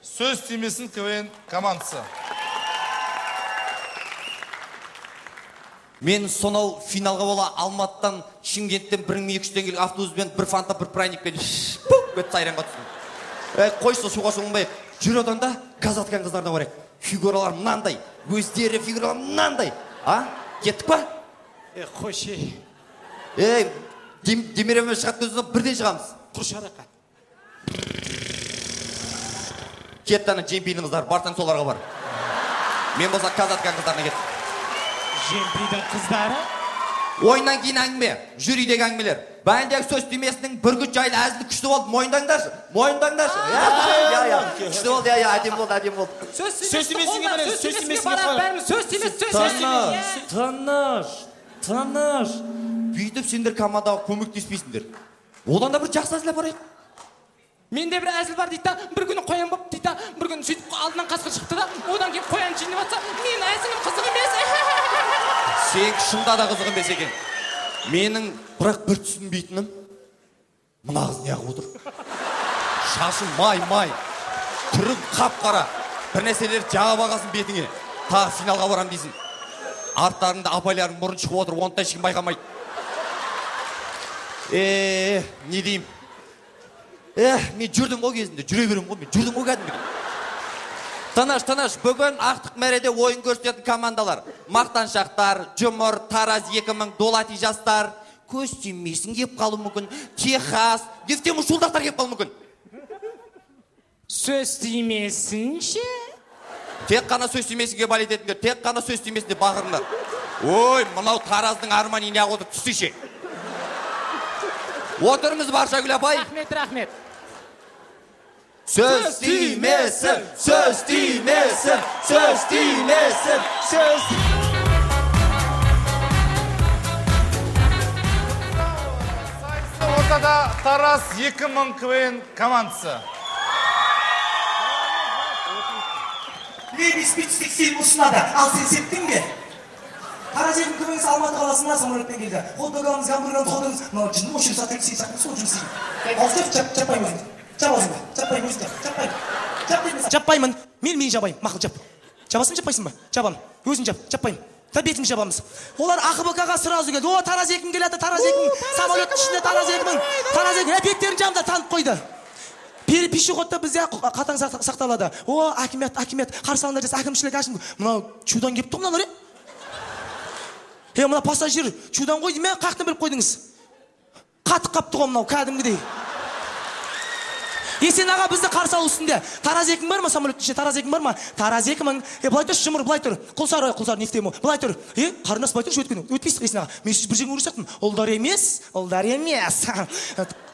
сөз тимесін КВН командасы. Мен сонау финалға бола Алматыдан Шымкенттен 1200 теңгелік автобуспен бір фанта бір пряникпен пук етіп сайранға түстім. Қойшы суға шомылмай жүр одан да Казатқан қыздарына барайық. Фигуралар мынандай, өздері фигуралар мынандай. А? Кеттік па? Қойшы. Ей, Демиревмен шығатын өзінен бірден шығамыз. Құршы арақа. Кетті ана Джемпидің қыздары, барсаң соларға бар. Мен болса Казатқан қыздарына кеттім. Джемпидің қыздары? Ойыннан кейін әңгіме, жюридегі әңгімелер. Бәндегі сөз түймесінің бүркіт жайлы әзілі күшті болды, мойындаңдаршы, мойындаңдаршы. Иә, күшті болды, иә, әдемі болды, әдемі болды. Сөз түймесіне барамыз, сөз түймесіне барамыз, сөз түймес, сөз түймес. Тыныш, тыныш. Бүйтіп сендер командаға көмектеспейсіңдер. Одан да бір жақсы әзіл апарайық. Менде бір әзіл бар дейді да, бір күні қоян болып дейді да, бір күні сөйтіп алдынан қасқыр шықты да, одан кейін қоян жинап жатса, мен әзілім қызық емес. Сенікі шында да қызық емес екен. Менің бірақ бір түсінбейтінім, мына қыз неғып отыр? Шашы май-май, түрі қап-қара, бір нәрселер жағып ағасын бетіңе, тағы финалға барам дейсің. Арттарыңда апайларың мұрын шығып отыр, оны да ешкім байқамайды. Не деймін? Мен жүрдім ғой кезінде, жүре беремін ғой, мен жүрдім ғой кәдімгідей. Тыныш, тыныш, бүгін ақтық мәреде ойын көрсететін командалар. Мақтаншақтар, Жұмыр, Тараз 2000, Дулати жастар, көз тимесін кеп қалуы мүмкін, Техас, Ефтем шулдақтар кеп қалуы мүмкін. Сөз тимесін ше? Тек қана сөз тимесінге болеть етіңдер, тек қана сөз тимесін деп бақырыңдар. Ой, мынау Тараздың арманы неғып отыр, түсті ше. Отырыңыз Баршагүл апай. Рахмет, рахмет. Сөз тимесін, сөз тимесін, сөз тимесін, сөз. Ортада Тараз 2000 КВН командасы. Лебес фильм ұсынады. Ал сен септің бе? Тараз 2 КВН Алматы қаласына самолетпен келді. Хот-дог аламыз, гамбургер аламыз, хот-догымыз. Мынау жын осы жерде сатып, сен сатып, сол жұмыс істейді. Ауыз жап, жаппаймын өзіңді. Жап аузыңды. Жаппаймын өзіңді. Жаппаймын. Жап дедім. Жаппаймын. Мен жабаймын. Мақұл, жап. Жабасың, жаппайсың ба? Жабамын. Өзің жап, жаппаймын. Та бетімді жабамыз. Олар АХБК-ға сразу келді. О, Тараз 2 келеді, Тараз 2. Самолеттің ішінде Тараз 2. Тараз 2. Беттерін жамда танып қойды. Пешеходта бізде қатаң сақталады. О, акимат, акимат, қарсы алыңдар десе, әкімшілік, әкімшілік. Мынау чудан келіп тұр мыналар, е? Мына пассажир чудан қойды ме? Қаяқтан біліп қойдыңыз? Қатық қапты ғой мынау кәдімгідей. Есен аға бізді қарсы алу үстінде. Тараз 2 бар ма самолеттің ішінде? Тараз 2 бар ма? Тараз 2 мың. Былай тұршы, Жұмыр, былай тұр. Құлсары, Құлсары, не істеймін? Былай тұр. Қарындас, былай тұршы, өткені. Өтпейсіз Есен аға. Мен сіз бір жерге ұрысақтым. Ұлдар емес, ұлдар емес.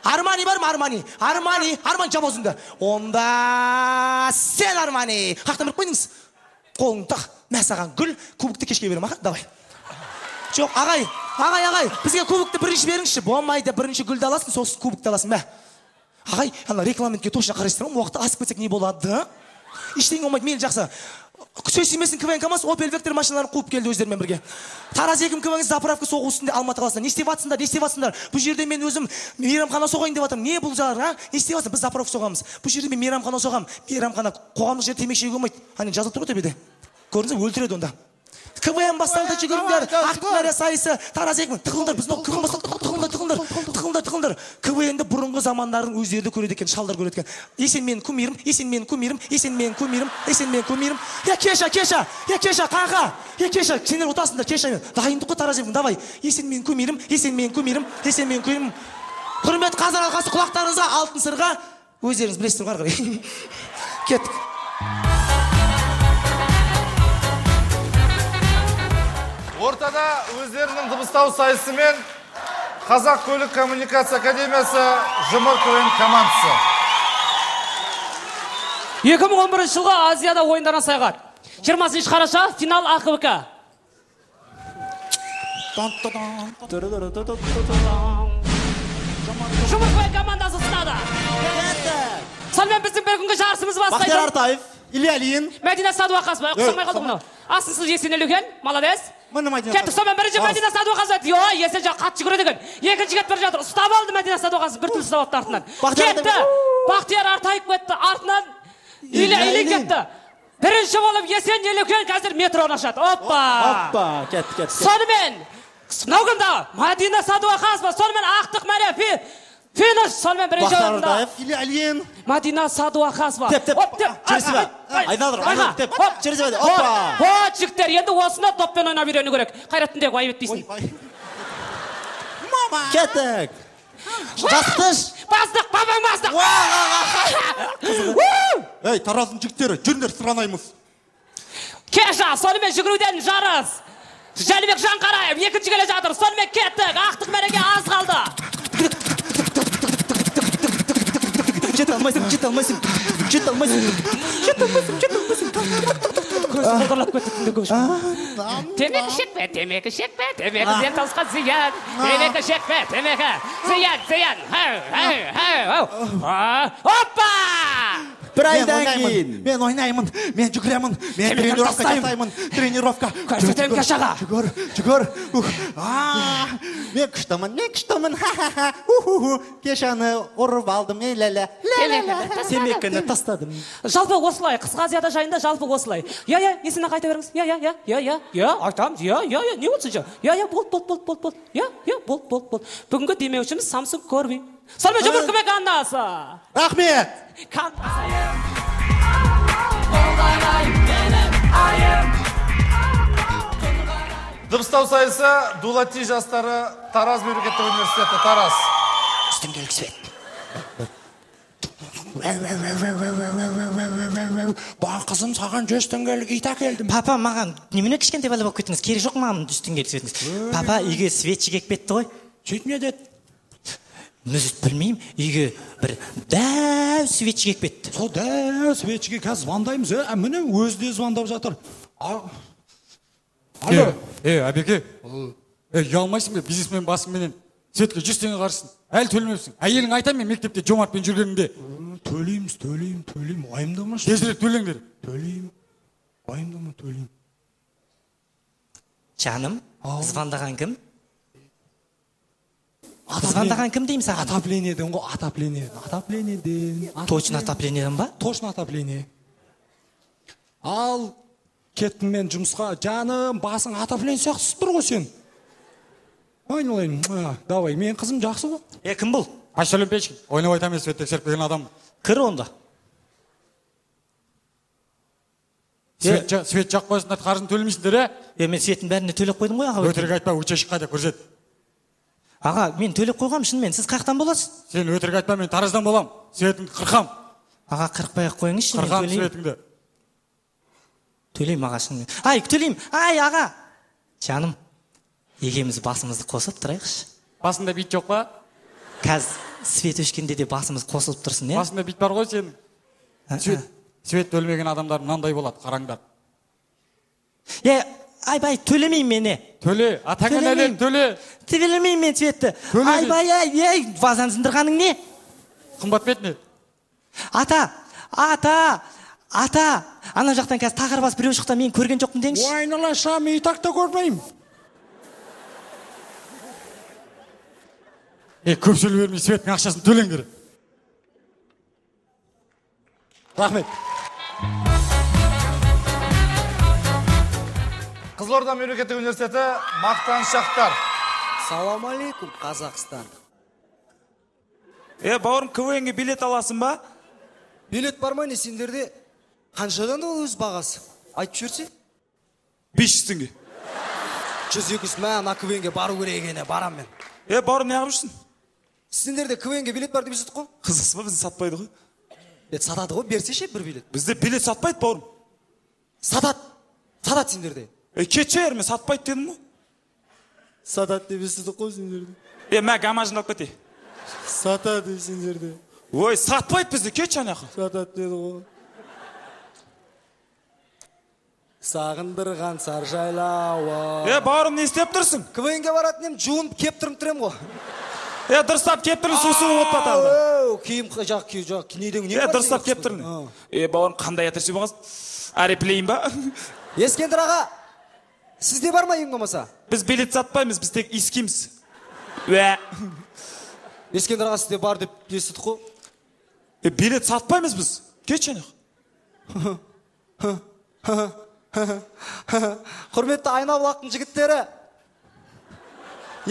Армани бар ма, Армани? Армани, Армани, жап аузыңды. Онда сен Армани. Қаяқтан біліп қойдыңыз? Қолыңды тақ. Мә саған гүл, кубокты кешке беремін, аға, давай. Жоқ, ағай, ағай, ағай, бізге кубокты бірінші беріңізші. Болмайды, бірінші гүлді аласың, сосын кубокты аласың, мә. Ағай, ана регламентке точно қарайсыздар ма? Уақытты асып кетсек не болады? Ештеңе болмайды, мейлі жақсы. Сөз тимесін КВН командасы Opel Vectra машиналарын қуып келді өздерімен бірге. Тараз 2 КВН заправка соғу үстінде Алматы қаласында. Не істеп жатсыңдар, не істеп жатсыңдар? Бұл жерде мен өзім мейрамхана соғайын деп жатырмын. Не бұл жар, а? Не істеп жатсың? Біз заправка соғамыз. Бұл жерде мен мейрамхана соғамын. Мейрамхана қоғамдық жерде темекі шегуге болмайды. Ане жазылып тұр ғой төбеде. Көрдіңіз бе? Өлтіреді онда. КВН басталды, жүгіріңдер, ақтық мәрия сайысы, Тараз 2. Тығылыңдар, біз мынау КВН басталды, тығылыңдар, тығылыңдар, тығылыңдар, тығылыңдар. КВН-ді бұрынғы замандардың өздері де көреді екен, шалдар көреді екен. Есен менің кумирім, Есен менің кумирім, Есен менің кумирім, Есен менің кумирім. Я Кеша, Кеша, я Кеша, қаға. Я Кеша, сендер ұтасыңдар, Кеша мен. Дайындық қой Тараз 2, давай. Есен менің кумирім, Есен менің кумирім, Есен менің кумирім. Құрмет қазақ алқасы, құлақтарыңызға алтын сырға, өздеріңіз білесіздер ғой ары қарай. Кеттік. Ортада өздерінің дыбыстау сайысымен Қазақ көлік коммуникация академиясы Жұмыр КВН командасы. 2011 жылғы Азияда ойындарына саяхат. 20 қараша финал АХБК. Жұмыр КВН командасы ұсынады. Сонымен біздің бір күнгі жарысымыз бастайды. Бақтияр Артаев, Илья Ильин, Мәдина Садуақасова. Ұқсамай қалдық мынау. Асынсыз Есен Елеукен, молодец. Кеттік, сонымен бірінші Мәдина Садуақасова. Йо, Есен жақ қатты жүгіреді екен. Екінші кетіп бара жатыр. Ұстап алды Мәдина Садуақасов, бір түрлі ұстап алыпты артынан. Кетті. Бақтияр Артаев кетті, артынан Илья Ильин кетті. Бірінші болып Есен Елеукен қазір метроны ашады. Оппа! Оппа, кетті, кетті. Сонымен, мынау кім тағы? Мәдина Садуақасова. Сонымен ақтық мәрия финиш. Сонымен бірінші орында Илья Ильин, Мәдина Садуақасова. Теп, теп. Через айналдыр, айналдыр, теп. Через оппа. Вот, жігіттер, енді осыны доппен ойнап үйрену керек. Қайраттың айып етпейсің. Мама. Кеттік. Жастыш. Бастық, бабаң бастық. Ей, Тараздың жігіттері, жүріңдер, сұранаймыз. Кеша, сонымен жүгіруден жарыс. Жәнібек Жанқараев екінші келе жатыр. Сонымен кеттік. Ақтық мәреге аз қалды. Жете алмайсың, жете алмайсың, жете алмайсың, жете алмайсың, жете алмайсың. Көзі қылдырлап кетті түнде көшіп. Темекі шекпе, темекі шекпе, темекі денсаулыққа зиян. Темекі шекпе, темекі зиян, зиян. Хау, хау, хау, хау. Опа! Бір айдан кейін. Мен ойнаймын, мен жүгіремін, мен тренировка жасаймын, тренировка. Көрсетемін Кешаға. Жүгір, жүгір. Мен күштімін, мен күштімін, ха-ха-ха. Уху-ху. Кешаны ұрып алдым, ля-ля. Темекіні тастадым. Жалпы осылай, қысқа Азияда жайында жалпы осылай. Я, я, Есен аға айта беріңіз. Я, я, я, я, я, я, айтамыз, я, я, я, не болсын жа. Я, я, болды, болды, болды, болды, болды. Я, я, болды, болды, болды. Бүгінгі демеушіміз Samsung Corby. Сонымен Жұмыр КВН командасы. Рахмет. Дыбыстау сайысы Дулати жастары Тараз мемлекеттік университеті Тараз. Үстіңгелік свет. Ба, қызым, саған 100 теңгелік ит әкелдім. Папа, маған немене кішкентай бала болып кеттіңіз? Керек жоқ маған 100 теңгелік светіңіз. Папа, үйге светші келіп кетті ғой. Сөйтіп не деді? Білмеймін, үйге бір дәу светші келіп кетті. Сол дәу светшіге қазір звондаймыз, міне өзі де звондап жатыр. Алло. Әбеке, ұялмайсың ба, бизнесмен басыңменен светке 100 теңге қарызсың, әлі төлемепсің. Әйелің айтам мен мектепте Жомартпен жүргенімде. Төлейміз, төлеймін, төлеймін, уайымдамашы. Тезірек төлеңдер. Төлеймін. Уайымдама, төлеймін. Жаным, звондаған кім? Звондаған кім деймін саған? Отоплениеден ғой, отоплениеден. Отоплениеден. Точно отоплениеден ба? Точно отопление. Ал, кеттім мен жұмысқа. Жаным, басың отопление сияқты ысып тұр ғой сен. Айналайын, давай, менің қызым жақсы ғой. Е, кім бұл? Почтальон Печкин. Ойнап айтамын, свет тексеріп келген адам. Кір онда. Свет жақ қойсыңдар, қарызын төлемейсіңдер, е? Е, мен светтің бәріне төлеп қойдым ғой, аға. Өтірік айтпа, участок қайда, көрсет. Аға, мен төлеп қойғам, шынымен. Сіз қаяқтан боласыз? Сен өтірік айтпа, мен Тараздан болам. Светіңді қырқам. Аға, қырықпай ақ қойыңызшы, мен Қырқам төлеймін. светіңді. Төлеймін, аға, шынымен. Ай, төлеймін. Ай, аға. Жаным, екеуміз басымызды қосып тұрайықшы. Басында бит жоқ па? Қазір свет өшкенде де басымыз қосылып тұрсын, е? Басында бит бар ғой сенің. Свет төлемеген адамдар мынандай болады, қараңдар. Е, айбай, төлемеймін мен, е. Төле, атаңа нәлет, төле. Төлемеймін мен светті. Айбай, ай, ей, вазаны сындырғаның не? Қымбат бет не? Ата, ата, ата. Ана жақтан қазір тақыр бас біреу шықты, мен көрген жоқпын деңізші. Айналайша, мен и так та көрмеймін. Е, көп сөйлей бермей, светтің ақшасын төлеңдер. Рахмет. Қызылорда мемлекеттік университеті мақтаншақтар. Салам алейкум, Қазақстан. Е, бауырым, КВН-ге билет аласың ба? Билет бар ма не сендерде? Қаншадан ол өз бағасы? Айтып жіберсе? 500 теңге. 100-200, мә, ана КВН-ге бару керек екен, барам мен. Е, бауырым, не қылып жүрсің? Сендерде КВН-ге билет бар деп естідік қой? Қызықсыз ба, бізді сатпайды ғой. Е, сатады ғой, берсеші бір билет. Бізде билет сатпайды, бауырым. Сатады, сатады сендерде. Е, кетші әрмен, сатпайды дедім ғой. Сатады деп естідік қой сендерде. Е, мә, гамажын алып кете. Сатады сендерде. Ой, сатпайды бізде, кетші ана жаққа. Сатады деді ғой. Сағындырған сар жайлауы. Е, бауырым, не істеп тұрсың? КВН-ге баратын ем, жуынып кептіріп тұрем ғой. Е, дұрыстап кептірін, су суы отпа тағы. Киім жақ, киім жақ, неден не Е, дұрыстап кептірін. Е, бауырым, қандай әтір болғансың? Әреплейін ба? Ескендір аға, сізде бар ма ең болмаса? Біз билет сатпаймыз, біз тек иіскейміз. Уә. Ескендір аға, сізде бар деп естідік қой. Е, билет сатпаймыз біз. Кетші ана. Құрметті Айнабұлақтың жігіттері,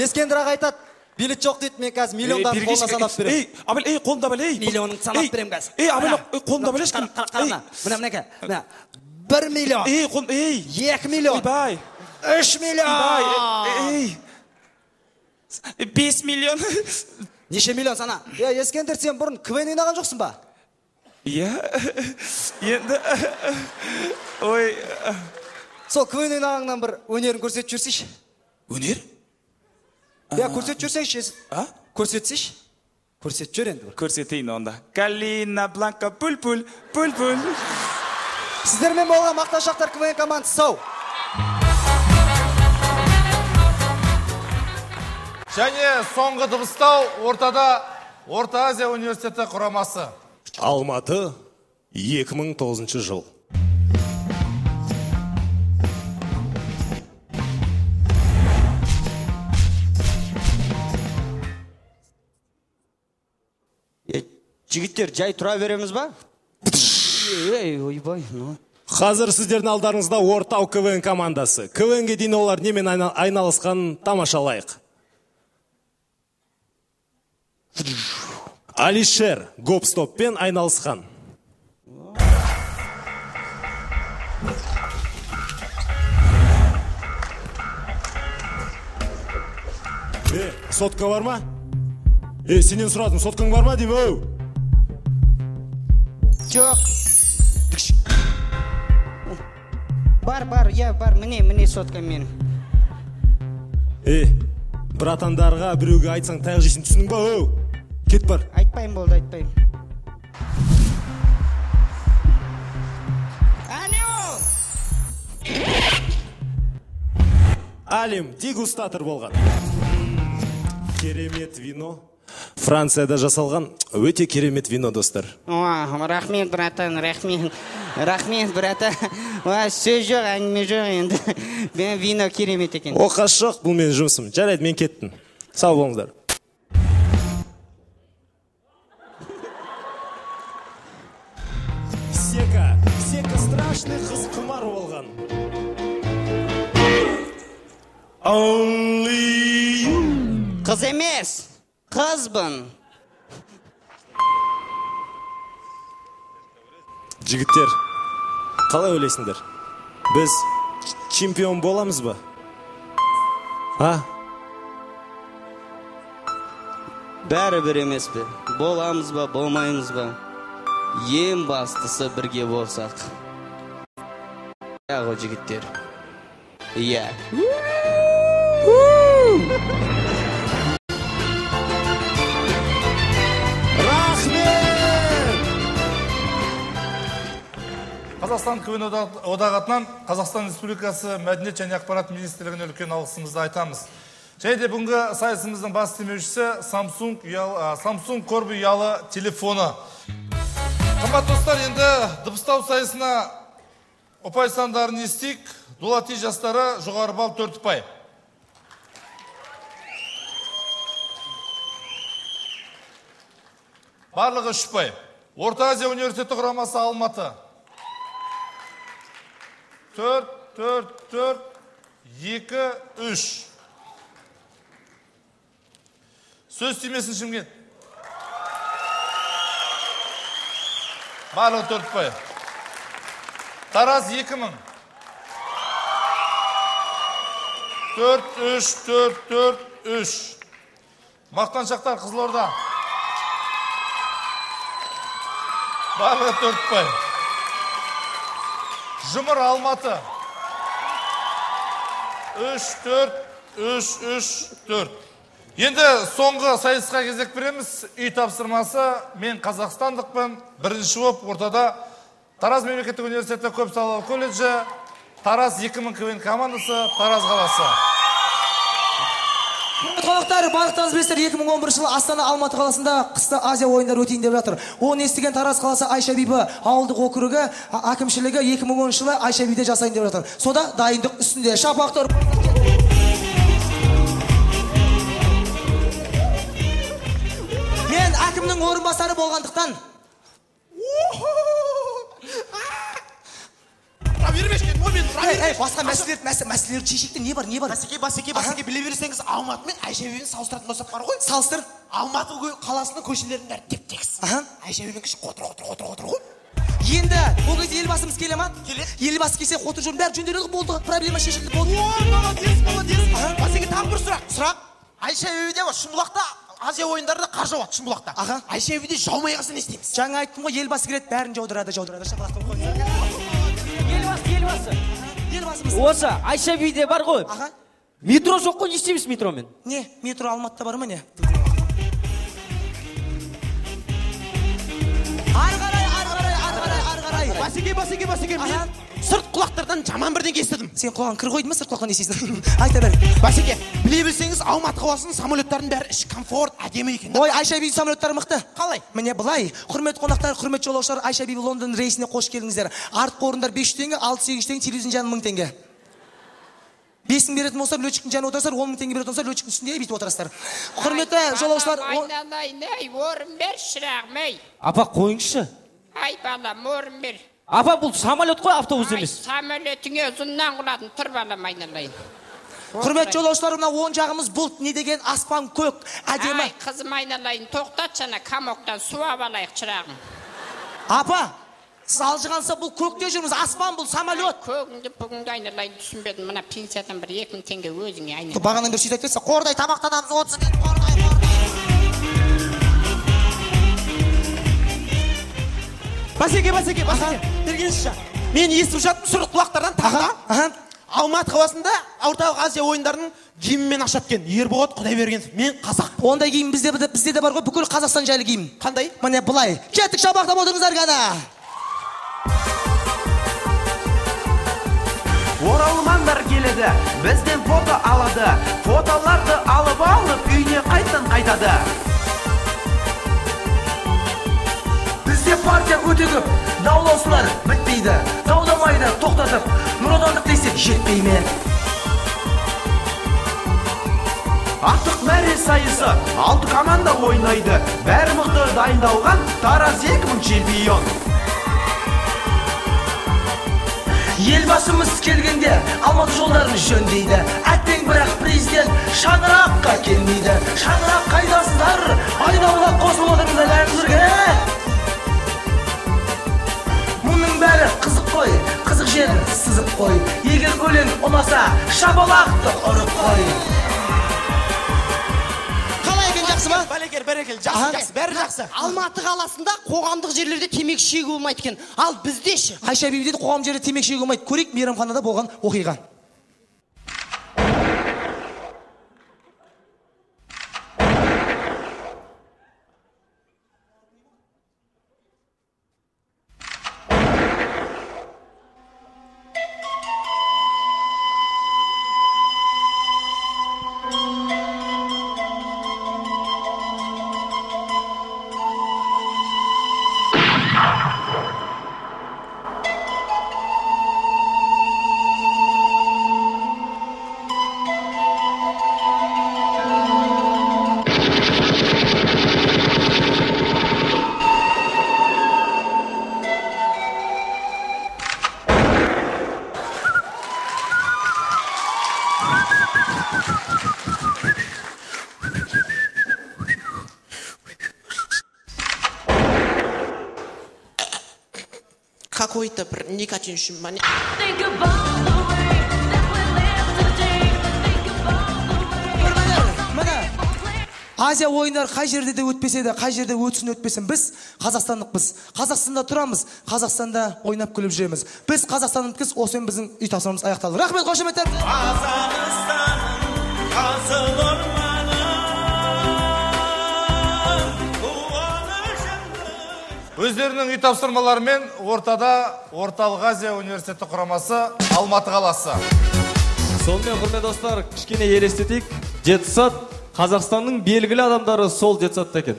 Ескендір аға айтады, билет жоқ дейді, мен қазір миллиондарды қолына санап беремін. Ей, Абел, ей, қолымда бәле, ей. Миллионыңды санап беремін қазір. Ей, Абел, қолымда бәле ешкім. Қара, мына, мынеке, мына. 1 миллион. Ей, қолым, ей. 2 миллион. Ойбай. 3 миллион. Ойбай, ей. 5 миллион. Неше миллион сана? Е, Ескендір, сен бұрын КВН ойнаған жоқсың ба? Иә, енді, ой. Сол КВН ойнағаннан бір өнерін көрсетіп жіберсейші. Өнер? Иә, көрсетіп жіберсеңші. А? Көрсетсейші. Көрсетіп жібер енді бір. Көрсетейін онда. Калина, Бланка, пуль-пуль, пуль-пуль. Сіздермен болған мақтаншақтар КВН командасы сау. Және соңғы дыбыстау ортада Орта Азия университеті құрамасы. Алматы, 2009 жыл. Жігіттер, жай тұра береміз ба? Ей, ойбай, ну. Қазір сіздердің алдарыңызда Ортау КВН командасы. КВН-ге дейін олар немен айналысқанын тамашалайық. Алишер гоп-стоппен айналысқан. Сотка бар ма? Сенен сұрадым, соткаң бар ма деймін, оу? Жоқ. Бар, бар, я бар, міне, міне сотка менің. Братандарға біреуге айтсаң таяқ жейсің, түсіндің ба, оу? Кет бар. Айтпаймын болды, айтпаймын. Әне ол! Алим дегустатор болған. Керемет вино. Францияда жасалған өте керемет вино, достар. О, рахмет, братан, рахмет. Рахмет, братан. Ой, сөз жоқ, әңгіме жоқ енді. Мен вино керемет екен. Оқасы жоқ, бұл менің жұмысым. Жарайды, мен кеттім. Сау болыңыздар. Сека, Сека страшный қыз құмар болған. Only you. Қыз емес, қызбын. Жігіттер, қалай ойлайсыңдар? Біз чемпион боламыз ба? А? Бәрібір емес пе? Боламыз ба, болмаймыз ба? Ең бастысы бірге болсақ. Иә ғой, жігіттер. Иә. Рахмет! Қазақстан КВН одағы атынан Қазақстан Республикасы Мәдениет және ақпарат министрлігіне үлкен алғысымызды айтамыз. Және де бүгінгі сайысымыздың бас демеушісі Samsung Corby ұялы телефоны. Қымбатты достар, енді дыбыстау сайысына ұпай сандарын естейік. Дулати жастары жоғары балл 4 ұпай. Барлығы 3 ұпай. Орта Азия университеті құрамасы Алматы. 4, 4, 4, 2, 3. Сөз тимесін Шымкент. Барлығы 4 ұпай. Тараз 2000. 4, 3, 4, 4, 3. Мақтаншақтар Қызылорда. Барлығы 4 ұпай. Жұмыр Алматы. 3, 4, 3, 3, 4. Енді соңғы сайысқа кезек береміз. Үй тапсырмасы мен қазақстандықпын. Бірінші болып ортада Тараз мемлекеттік университеті көпсалалы колледжі, Тараз 2000 КВН командасы, Тараз қаласы. Құрметті қонақтар, барлықтарыңыз білесіздер, 2011 жылы Астана Алматы қаласында қысты Азия ойындары өтейін деп жатыр. Оны естіген Тараз қаласы Айша Бибі ауылдық округі әкімшілігі 2010 жылы Айша Бибіде жасайын деп жатыр. Сода дайындық үстінде. Шапақтар. Мен әкімнің орынбасары болғандықтан басқа мәселелерді шешейік те, не бар, не бар? Басеке, біле берсеңіз, Алматы мен Айша Бибіні салыстыратын болсақ бар ғой. Салыстыр. Алматы қаласының көшелерінің бәрі теп-тегіс. Айша Бибінің кіші қотыр ғой. Енді ол кезде елбасымыз келе ма? Келеді. Елбасы келсе қотыр жолдың бәрі жөнделеді, болды, проблема шешілді, болды. Ой, молодец, молодец. Басеке, тағы бір сұрақ. Сұрақ. Айша Бибіде Шымбұлақта Азия ойындарында қар жауады Шымбұлақта. Айша Бибіде жаумай қалса не істейміз? Жаңа айттым ғой, елбасы келеді, бәрін жаудырады. Шапалақтан қойыңыздар. Елбасы. Елбасымыз. Осы Айша Бибіде бар ғой. Метро жоқ қой, не істейміз метромен? Не, метро Алматыда бар ма не? Ары қарай, ары қарай, ары қарай, ары қарай. Басеке, мен сырт құлақтардан жаман бірдеңе естідім. Сен құлағың кір қойдың ба, сырт құлақтан не істейсің? Айта бер. Басеке, біле білсеңіз, Алматы қаласының самолеттарының бәрі іші комфорт, әдемі екен. Ой, Айша Бибі самолеттары мықты. Қалай? Міне былай. Құрметті қонақтар, құрметті жолаушылар, Айша Бибі Лондон рейсіне қош келдіңіздер. Артқы орындар 500 теңге, 6-800 теңге, телевизор жаны 1000 теңге. 5000 беретін болса, летчиктің жанына отырасыздар, 10000 теңге беретін болса, летчиктің үстінде бүйтіп отырасыздар. Құрметті жолаушылар, айналайын, ей, орын бер, шырағым, ей. Апа, қойыңызшы. Ай, балам, орын бер. Апа, бұл самолет қой, автобус емес. Самолетіңе ұзыннан құладым, тұр балам, айналайын. Құрметті жолаушылар, мына оң жағымыз бұлт, не деген аспан көк, әдемі. Ай, қызым, айналайын, тоқтатшы ана комоктан су алып алайық, шырағым. Апа, сіз алжығанса бұл көкте жүрміз, аспан бұл, самолет. Көгіңді бүгінгі айналайын түсінбедім, мына пенсиядан бір 2000 теңге өзіңе айналайын. Бағанадан бері сөйтіп айтып кетсе, қордай тамақтанамыз, 30 минут, қордай, қордай. Басеке, бергенші. Мен естіп жаттым сұрық құлақтардан тағы да. Алматы қаласында Орталық Азия ойындарының гимнмен ашады екен. Ерболат Құдайбергенов, мен қазақ. Ондай гимн бізде де бар ғой, бүкіл Қазақстан жайлы гимн. Қандай? Міне былай. Кеттік, шапақтап отырыңыздар ғана. Оралмандар келеді, бізден фото алады. Фотоларды алып алып үйіне қайтадан қайтады. партия өте көп, даулаусылар бітпейді, даудамайды тоқтатып, Нұр Отандық десек жетпей ме? Ақтық мәре сайысы, 6 команда ойнайды, бәрі мықты дайындалған Тараз 2000 чемпион. Елбасымыз келгенде Алматы жолдарын жөндейді, әттең бірақ президент шаңыраққа келмейді. Шаңырақ қайдасыздар? Айдауға қосылып отырмыз бәріміз бірге. Мұның бәрі қызық қой, қызық жерін сызып қой. Егер өлең ұнаса, шапалақты ұрып қой. Жақсы ма? Бәрекел, бәрекел, жақсы, жақсы, бәрі жақсы. Алматы қаласында қоғамдық жерлерде темекі шегуге болмайды екен. Ал бізде ше? Айша бибі деді, қоғам жерде темекі шегуге болмайды. Көрейік мейрамханада болған оқиға. Какой-то бір никотин үшін ма? Міне, Азия ойындары қай жерде де өтпесе де, қай жерде өтсін өтпесін, біз қазақстандықпыз. Қазақстанда тұрамыз, Қазақстанда ойнап күліп жүреміз. Біз қазақстандықпыз, осымен біздің үй тапсырмамыз аяқталды. Рахмет, қошеметтеріңізге. Қазақстаным, асыл орманым. Өздерінің үй тапсырмаларымен ортада Орталық Азия университеті құрамасы Алматы қаласы. Сонымен, құрметті достар, кішкене елестетейік. Детсад, Қазақстанның белгілі адамдары сол детсадта екен.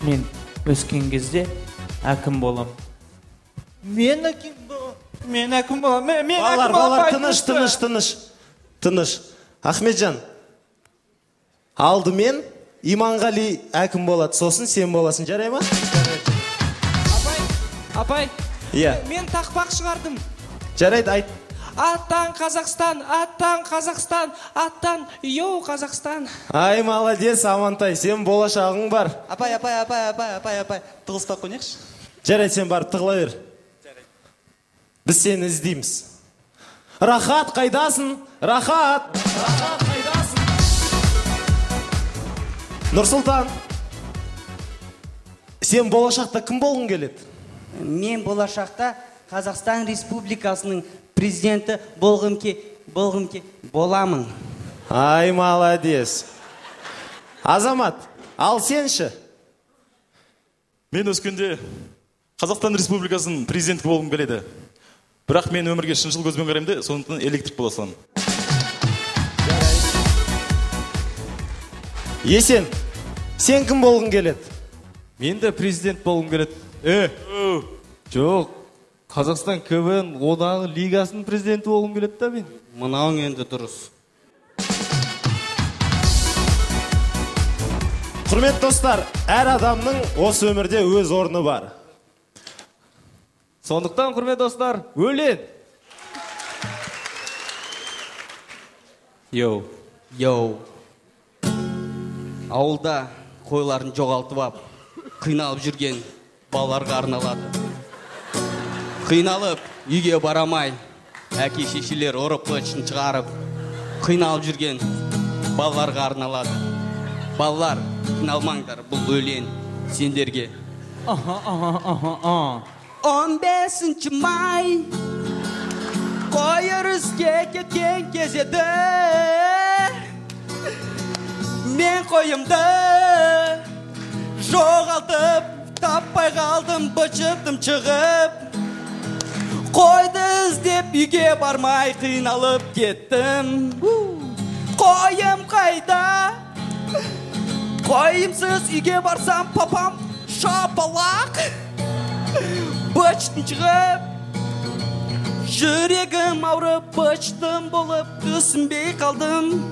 Мен өскен кезде әкім болам. Мен әкім мен әкім болам. Мен Балалар, балалар, тыныш, тыныш, тыныш. Тыныш. Ахметжан, алдымен Иманғали әкім болады, сосын сен боласың, жарай ма? Апай, апай. Иә. Мен тақпақ шығардым. Жарайды, айт. Аттан Қазақстан, аттан Қазақстан, аттан йоу Қазақстан. Ай, молодец, Амантай, сен болашағың бар. Апай, апай, апай, апай, апай, апай, тығылыспай қойнайықшы. Жарайды, сен барып тығыла бер. Біз сені іздейміз. Рахат, қайдасың? Рахат! Рахат, қайдасың? Нұрсұлтан, сен болашақта кім болғың келеді? Мен болашақта Қазақстан Республикасының президенті болғым боламын. Ай, молодец. Азамат, ал сен ше? Мен өскенде Қазақстан Республикасының президенті болғым келеді. Бірақ мен өмірге шыншыл көзбен қараймын де, сондықтан электрик бола саламын. Есен, сен кім болғың келеді? Мен де президент болғым келеді. Жоқ, Қазақстан КВН одағы лигасының президенті болғым келеді да мен. Мынауың енді дұрыс. Құрметті достар, әр адамның осы өмірде өз орны бар. Сондықтан, құрметті достар, өлең. Йоу. Йоу. Ауылда қойларын жоғалтып ап, қиналып жүрген балаларға арналады. Қиналып үйге барамай, әке шешелер ұрып қылышын шығарып, қиналып жүрген балаларға арналады. Балалар, қиналмаңдар, бұл өлең сендерге. 15 май қой өріске кеткен кез еді. Мен қойымды жоғалтып, таппай қалдым, быт-шытым шығып. Қойды іздеп үйге бармай қиналып кеттім. Қойым қайда? Қойымсыз үйге барсам, папам шапалақ. Быштың шығып, жүрегім ауырып, быштым болып түсінбей қалдым.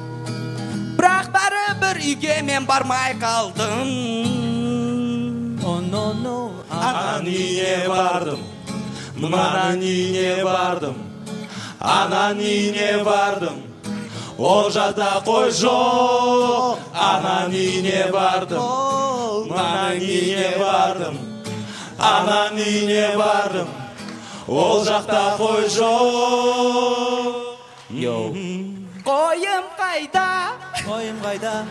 Бірақ бәрібір үйге мен бармай қалдым. Ананың үйіне бардым, мынаның үйіне бардым, ананың үйіне бардым, ол жақта қой жоқ. Ананың үйіне бардым, мынаның үйіне бардым, ананың үйіне бардым, ол жақта қой жоқ. Қойым қайда? Қойым қайда?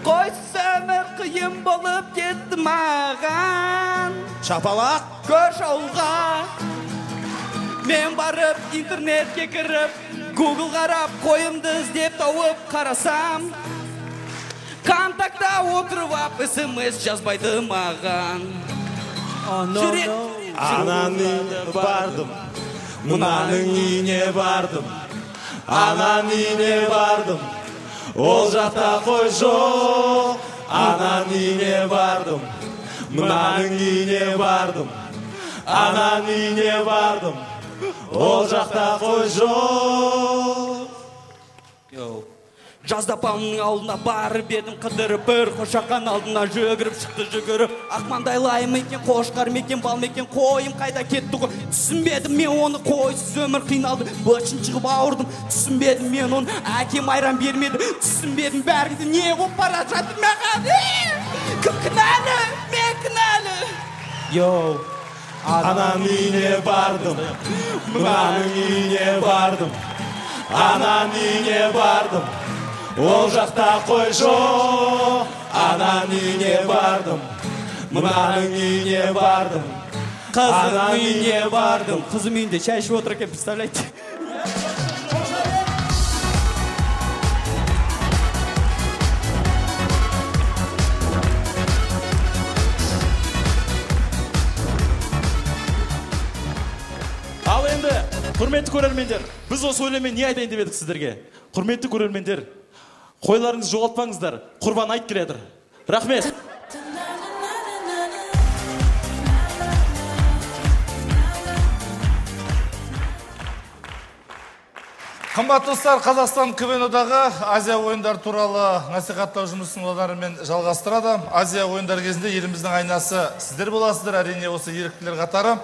Қойсыз өмір қиын болып кетті маған. Шапалақ. Көрші ауылға мен барып, интернетке кіріп, Google қарап, қойымды іздеп тауып қарасам, контактта отырып ап, СМС жазбайды маған. Ананың үйіне бардым, мынаның үйіне бардым, ананың үйіне бардым, ол жақта қой жоқ. Ананың үйіне бардым, мынаның үйіне бардым, ананың үйіне бардым, ол жақта қой жоқ. Жазда апамның ауылына барып едім, қыдырып бір қошақан алдына жүгіріп шықты жүгіріп. Ақмаңдайлы ай ма екен, қошқар ма екен, бал ма екен, қойым қайда кетті ғой. Түсінбедім мен оны, қойсыз өмір қиналды, бытшын шығып ауырдым. Түсінбедім мен оны, әкем айран бермеді. Түсінбедім бәріңді, не болып бара жатыр маған? Кім кінәлі? Мен кінәлі. Йоу. Ананың үйіне бардым, мынаның үйіне бардым, ананың үйіне бардым, ол жақта қой жоқ. Ананың үйіне бардым, мынаның үйіне бардым, қызым үйіне бардым. Қызым үйінде шай ішіп отыр екен, представляете? Ал енді, құрметті көрермендер, біз осы өлеңмен не айтайын деп едік сіздерге? Құрметті көрермендер, қойларыңызды жоғалтпаңыздар, Құрбан айт келе жатыр. Рахмет. Қымбатты достар, Қазақстан КВН одағы Азия ойындары туралы насихаттау жұмысын одан жалғастырады. Азия ойындары кезінде еліміздің айнасы сіздер боласыздар, әрине осы еріктілер қатары.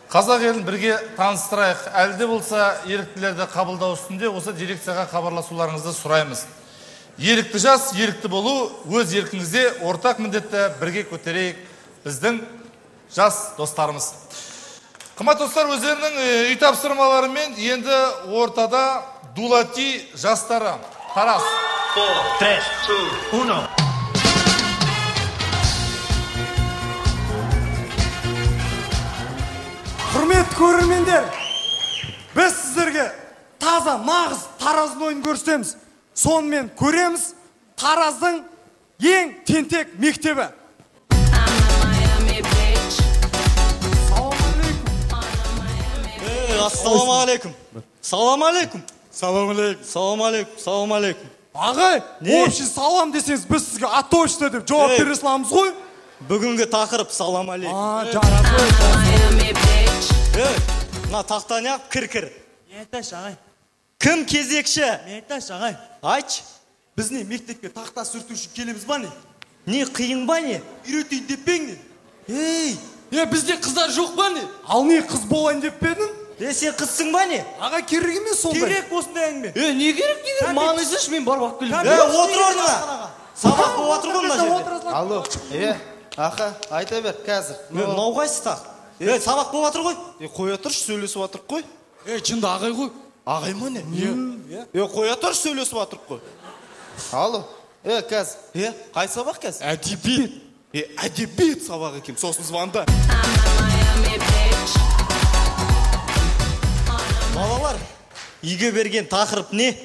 Қазақ елін бірге таныстырайық. Әлі де болса еріктілерді қабылдау үстінде осы дирекцияға хабарласуларыңызды сұраймыз. Ерікті жас, ерікті болу, өз еркіңізде ортақ міндетті бірге көтерейік біздің жас достарымыз. Қымбатты достар, өздерінің үй тапсырмаларымен енді ортада Дулати жастары. Тараз. 3, 2, 1. Құрметті көрермендер, біз сіздерге таза нағыз Тараздың ойынын көрсетеміз. Сонымен көреміз Тараздың ең тентек мектебі. Ассалаумағалейкум. Салам алейкум. Салам алейкум. Салам алейкум. Салам алейкум. Ағай, общий салам десеңіз, біз сізге аточно деп жауап бере саламыз ғой. Бүгінгі тақырып салам алейкум. Мына тақтаны ақ кір-кір. Мен айтайыншы, ағай. Кім кезекші? Мен айтайыншы, ағай. Айтшы. Біз не мектепке тақта сүрту үшін келеміз ба не? Не қиын ба не? Үйретейін деп пе ең не? Ей, бізде қыздар жоқ па не? Ал не қыз болайын деп пе едің? Сен қызсың ба не? Аға, керек емес сондай. Керек осындай әңгіме. Не керек, не керек? Маған іздеші, мен барып алып келемін. Отыр орныңа. Сабақ болып жатыр ғой мына жерде. Алло, аха, айта бер, қазір. Мынау қайсы тақ? Сабақ болып жатыр ғой. Қоя тұршы, сөйлесіп жатырық қой. Жынды ағай ғой. Ағай ма не? Қоя тұршы, сөйлесіп жатырық қой. Алло, қазір. Қай сабақ қазір? Әдебиет. Әдебиет сабағы екен, сосын звонда. Балалар, үйге берген тақырып не?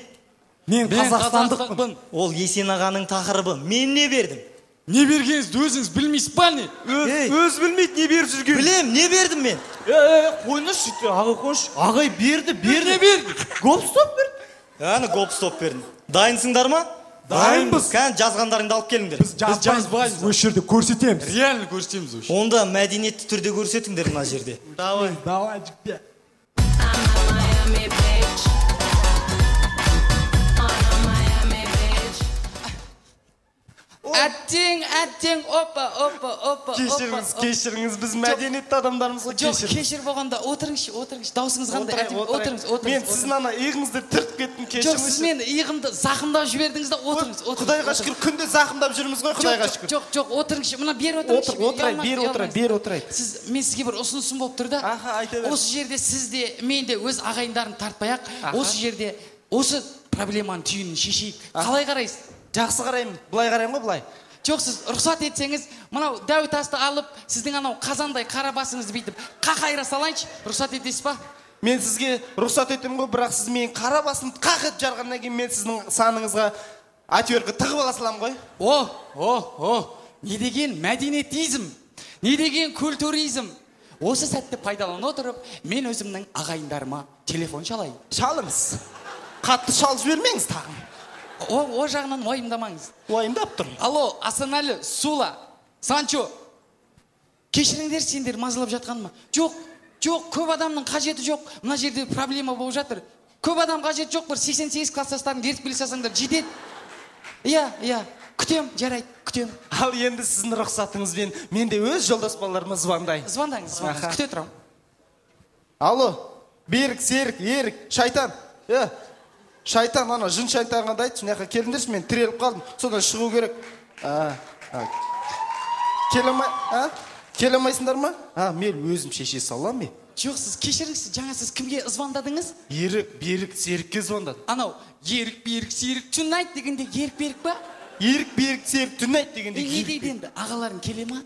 Мен қазақстандықпын. Ол Есен ағаның тақырыбы. Мен не бердім? Не бергеніңізді өзіңіз білмейсіз ба не? Өз білмейді, не беріп жүргенін. Білем, не бердім мен? Қойыңызшы, ағай қойыңызшы. Ағай берді, берді. Не берді? Гоп-стоп берді. Әні гоп-стоп бердім. Дайынсыңдар ма? Дайынбыз. Кән жазғандарыңды алып келіңдер. Біз жазбаймыз, осы жерде көрсетеміз. Реально көрсетеміз осы. Онда мәдениетті түрде көрсетіңдер мына жерде. Давай. Давай, жігіттер. Әттең, әттең, опа, опа, опа. Кешіріңіз, кешіріңіз, біз мәдениетті адамдармыз ғой, Жоқ, кешіріңіз. кешір болғанда, отырыңызшы, отырыңызшы. Даусыңыз қандай? Әттең, отырыңыз, отырыңыз. Мен сіздің ана иығыңызды түртіп кеттім, Жоқ, кешіріңізші. сіз мені иығымды зақымдап жібердіңіз да, отырыңыз, отырыңыз. Құдайға шүкір, күнде зақымдап жүрміз ғой, Құдайға шүкір. Жоқ, жоқ, отырыңызшы, мына бері отырыңызшы. Отыр, отырайын, бері отырайын, бері отырайын. Сіз, мен сізге бір ұсынысым болып тұр да. Аха, айта беріңіз. Осы жерде сіз де, мен де өз ағайындарын тартпай ақ, осы жерде осы проблеманың түйінін шешейік. Қалай қарайсыз? Жақсы қараймын, былай қараймын ғой, былай. Жоқ, сіз рұқсат етсеңіз, мынау дәу тасты алып, сіздің анау қазандай қара басыңызды бүйтіп қақ айыра салайыншы, рұқсат етесіз ба? Мен сізге рұқсат етемін ғой, бірақ сіз менің қара басымды қақ етіп жарғаннан кейін мен сіздің саныңызға отвертка тығып ала саламын ғой. О, о, о, не деген мәдениетизм, не деген культуризм. Осы сәтті пайдалана отырып, мен өзімнің ағайындарыма телефон шалайын. Шалыңыз. Қатты шалып жібермеңіз тағын. О жағынан уайымдамаңыз. Уайымдап тұрмын. Алло, Асанәлі, Сула, Санчо. Кешіріңдер, сендер мазалап жатқаныма. Жоқ, жоқ, көп адамның қажеті жоқ. Мына жерде проблема болып жатыр. Көп адам қажеті жоқ, бір 88 класстастарын ертіп келе салсаңдар жетеді. Иә, иә, күтем, жарайды, күтем. Ал енді сіздің рұқсатыңызбен мен де өз жолдас балаларыма звондайын. Звондаңыз, звондаңыз, күте тұрамын. Алло, Берік, Серік, Ерік, Шайтан. Шайтан, ана жын шайтанға да айтшы, мына жаққа келіңдерші, мен тіреліп қалдым, содан шығу керек. Келе алмайсыңдар ма? Мен өзім шеше саламын мен. Жоқ, сіз кешіріңіз, жаңа сіз кімге звондадыңыз? Ерік, Берік, Серікке звондадым. Анау, Ерік, Берік, Серік, tonight дегенде Ерік, Берік па? Ерік, Берік, Серік, tonight дегенде Не дейді енді, ағаларың келе ма?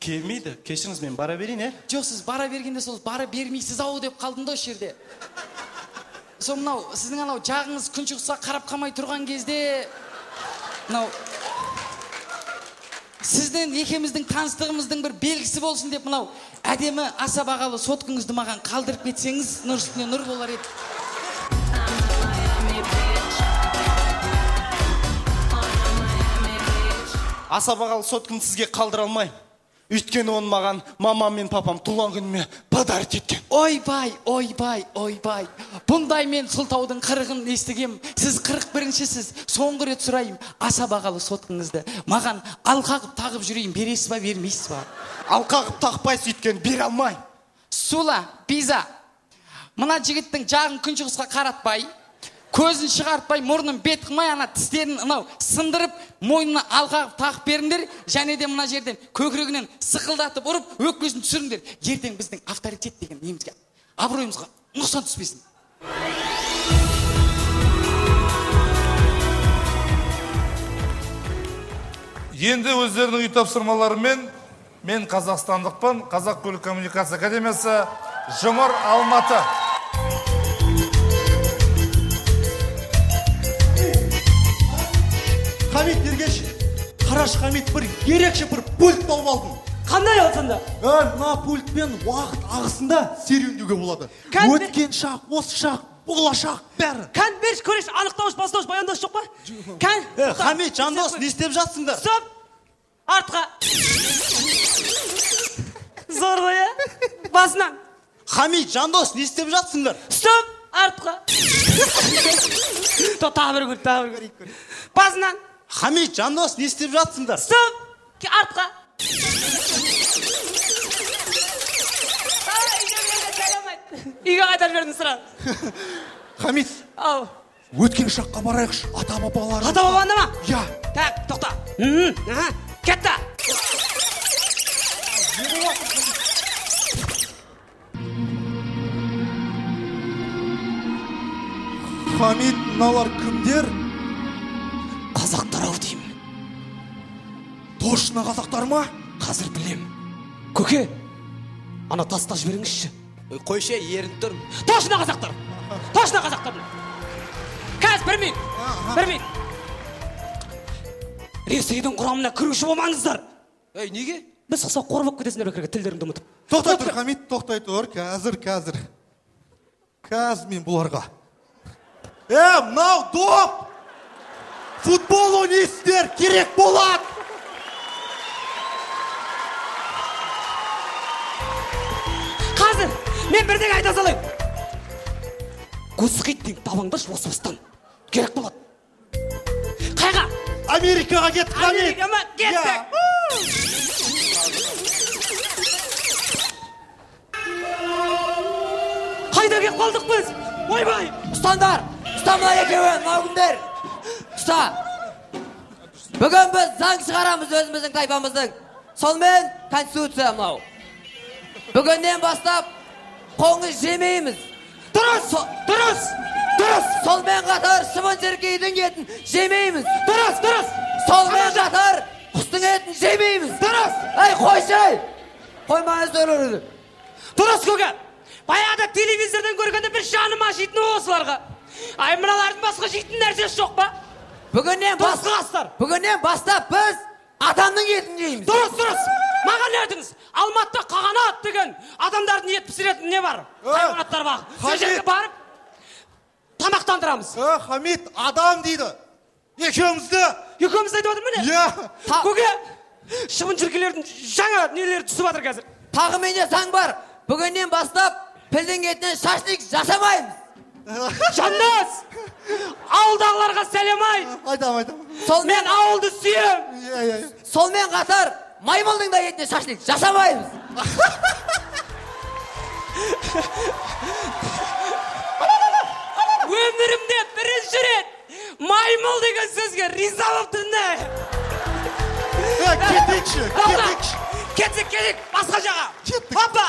Келмейді, кешіріңіз, мен бара берейін, ә? Жоқ, сіз бара бергенде сол бара бермейсіз ау деп қалдым да осы жерде. Сол мынау, сіздің анау жағыңыз күншығысқа қарап қалмай тұрған кезде, мынау сіздің екеуміздің таныстығымыздың бір белгісі болсын деп мынау әдемі аса бағалы соткаңызды маған қалдырып кетсеңіз, нұр үстіне нұр болар еді. Аса бағалы сотканы сізге қалдыра алмаймын. Өйткені оны маған мамам мен папам туған күніме подарить еткен. Ойбай, ойбай, ойбай. Бұндай мен сылтаудың қырығын естігем. Сіз 41-шісіз. Соңғы рет сұрайым, аса бағалы соткаңызды маған алқа қып тағып жүрейін, бересіз ба, бермейсіз ба? Алқа қып тақпайсыз, өйткені бере алмаймын. Сула, Биза, мына жігіттің жағын күншығысқа қаратпай, көзін шығартпай, мұрнын бет қылмай, ана тістерін анау сындырып, мойнына алқа қып тағып беріңдер, және де мына жерден көкірегінен сықылдатып ұрып, өкпесін түсіріңдер. Ертең біздің авторитет деген немізге, абыройымызға нұқсан түспесін. Енді өздерінің үй тапсырмаларымен мен қазақстандықпын, Қазақ көлік коммуникация академиясы, Жұмыр, Алматы. Хамит, Ергеш, қарашы Хамит, бір ерекше бір пульт тауып алдым. Қандай ол сонда? Мына пультпен уақыт ағысында серуендеуге болады. Өткен шақ, осы шақ, болашақ, бәрі. Кән, берші, көрейінші, анықтауыш, бастауыш, баяндауыш жоқ па? Кән. Хамит, Жандос, не істеп жатсыңдар? Стоп! Артқа. Зор ғой, ә? Басынан. Хамит, Жандос, не істеп жатсыңдар? Стоп! Артқа. Тағы бір көр, тағы бір көр. Басынан. Хамит, Жандос, не істеп жатсыңдар? Стоп! Артқа. Үйге қайтарып жібердім сразу. Хамит. Ау. Өткен шаққа барайықшы, ата-бабалар. Ата-бабаны ма? Иә. Так, тоқта. Кетті. Хамит, мыналар кімдер? Қазақтар ау деймін. Точно қазақтар ма? Қазір білем. Көке, ана таста жіберіңізші. Қойшы, ерініп тұрмын. Точно қазақтар. Точно қазақтар. Қазір бір минут. Бір минут. Ресейдің құрамына кіруші болмаңыздар. Ей, неге? Біз ұқсап қор болып кетесіңдер бекерге, тілдеріңді ұмытып. Тоқтай тұр, Хамит, тоқтай тұр. Қазір, қазір. Қазір мен бұларға. Мынау доп! Футбол ойнайсыздар, керек болады. Қазір мен бірдеңе айта салайын. Көзқиттің табаңдашы осы бастан. Керек болады. Қайға? Америкаға кеттік, Хамит. Америка ма? Кеттік. Қайда келіп қалдық біз? Ойбай! Ұстандар! Ұста мына екеуі, мынау кімдер? Ұста! Бүгін біз заң шығарамыз өзіміздің тайпамыздың. Сонымен конституция мынау. Бүгіннен бастап қоңыз жемейміз. Дұрыс! Дұрыс! Дұрыс! Сонымен қатар шыбын-шіркейдің етін жемейміз. Дұрыс, дұрыс! Сонымен қатар құстың етін жемейміз. Дұрыс! Ей, қойшы, ей! Қоймаңыздар. Дұрыс, көке! Баяғыда телевизордан көргенде бір жаным ашитын осыларға. Ай, мыналардың басқа жейтін нәрсесі жоқ па? Бүгіннен бастап біз адамның етін жейміз. Дұрыс, дұрыс! Маған ертіңіз, Алматыда қағанат деген адамдардың ет пісіретін не бар? Хайуанаттар бар. Сол жерге барып тамақтандырамыз. Хамит, адам дейді. Екеумізді. Екеумізді айтып жатыр міне. Иә. Көке, шыбын-шіркейлердің жаңа нелері түсіп жатыр қазір. Тағы менде заң бар. Бүгіннен бастап пілдің етінен шашлик жасамаймыз. Жандос! Ауылдағыларға сәлем айт. Айтам, айтам. Мен ауылды сүйем. Сонымен қатар маймылдың да етінен шашлик жасамаймыз. Өмірімде бірінші рет маймыл деген сөзге риза болып тұрмын. Кетейікші, кетейікші. Кетсек, кетейік, басқа жаққа. Кеттік. Опа!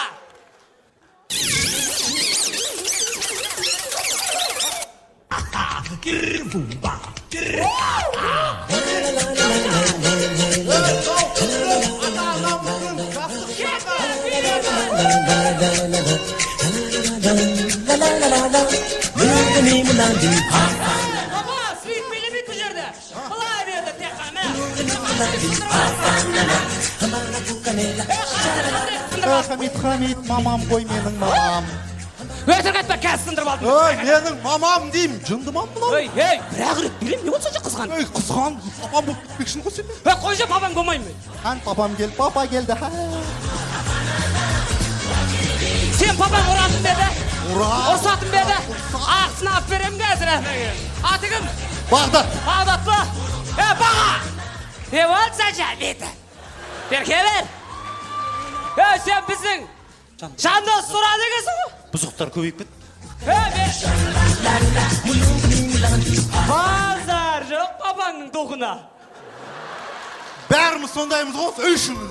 Баба, свит билемейді бұл жерде. Былай берді тек қана. Хамит, Хамит, мамам қой менің мамам. Өтірік айтпа, қазір сындырып алдым. Ой, менің мамам деймін. Жынды мам мынау. Ей, ей, бір-ақ рет билем, не болды сонша қызған? Ей, қызған, папам болып кетпекшің ғой сен. Ей, қойшы, папаң болмаймын мен. Хан, папам келді, папа келді. Сен папаң ұратын ба еді? Ұрады. Ұрсатын ба еді? Ақысын алып беремін қазір. Аты кім? Бағдат. Бағдат па? Е, баға! Не болды сонша беті? Бері кел бер. Е, сен біздің Жандос сұрады екенсің ғой. Бұзықтар көбейіп кетті. Базар жоқ папаңның духына. Бәріміз сондаймыз ғой, үшіміз.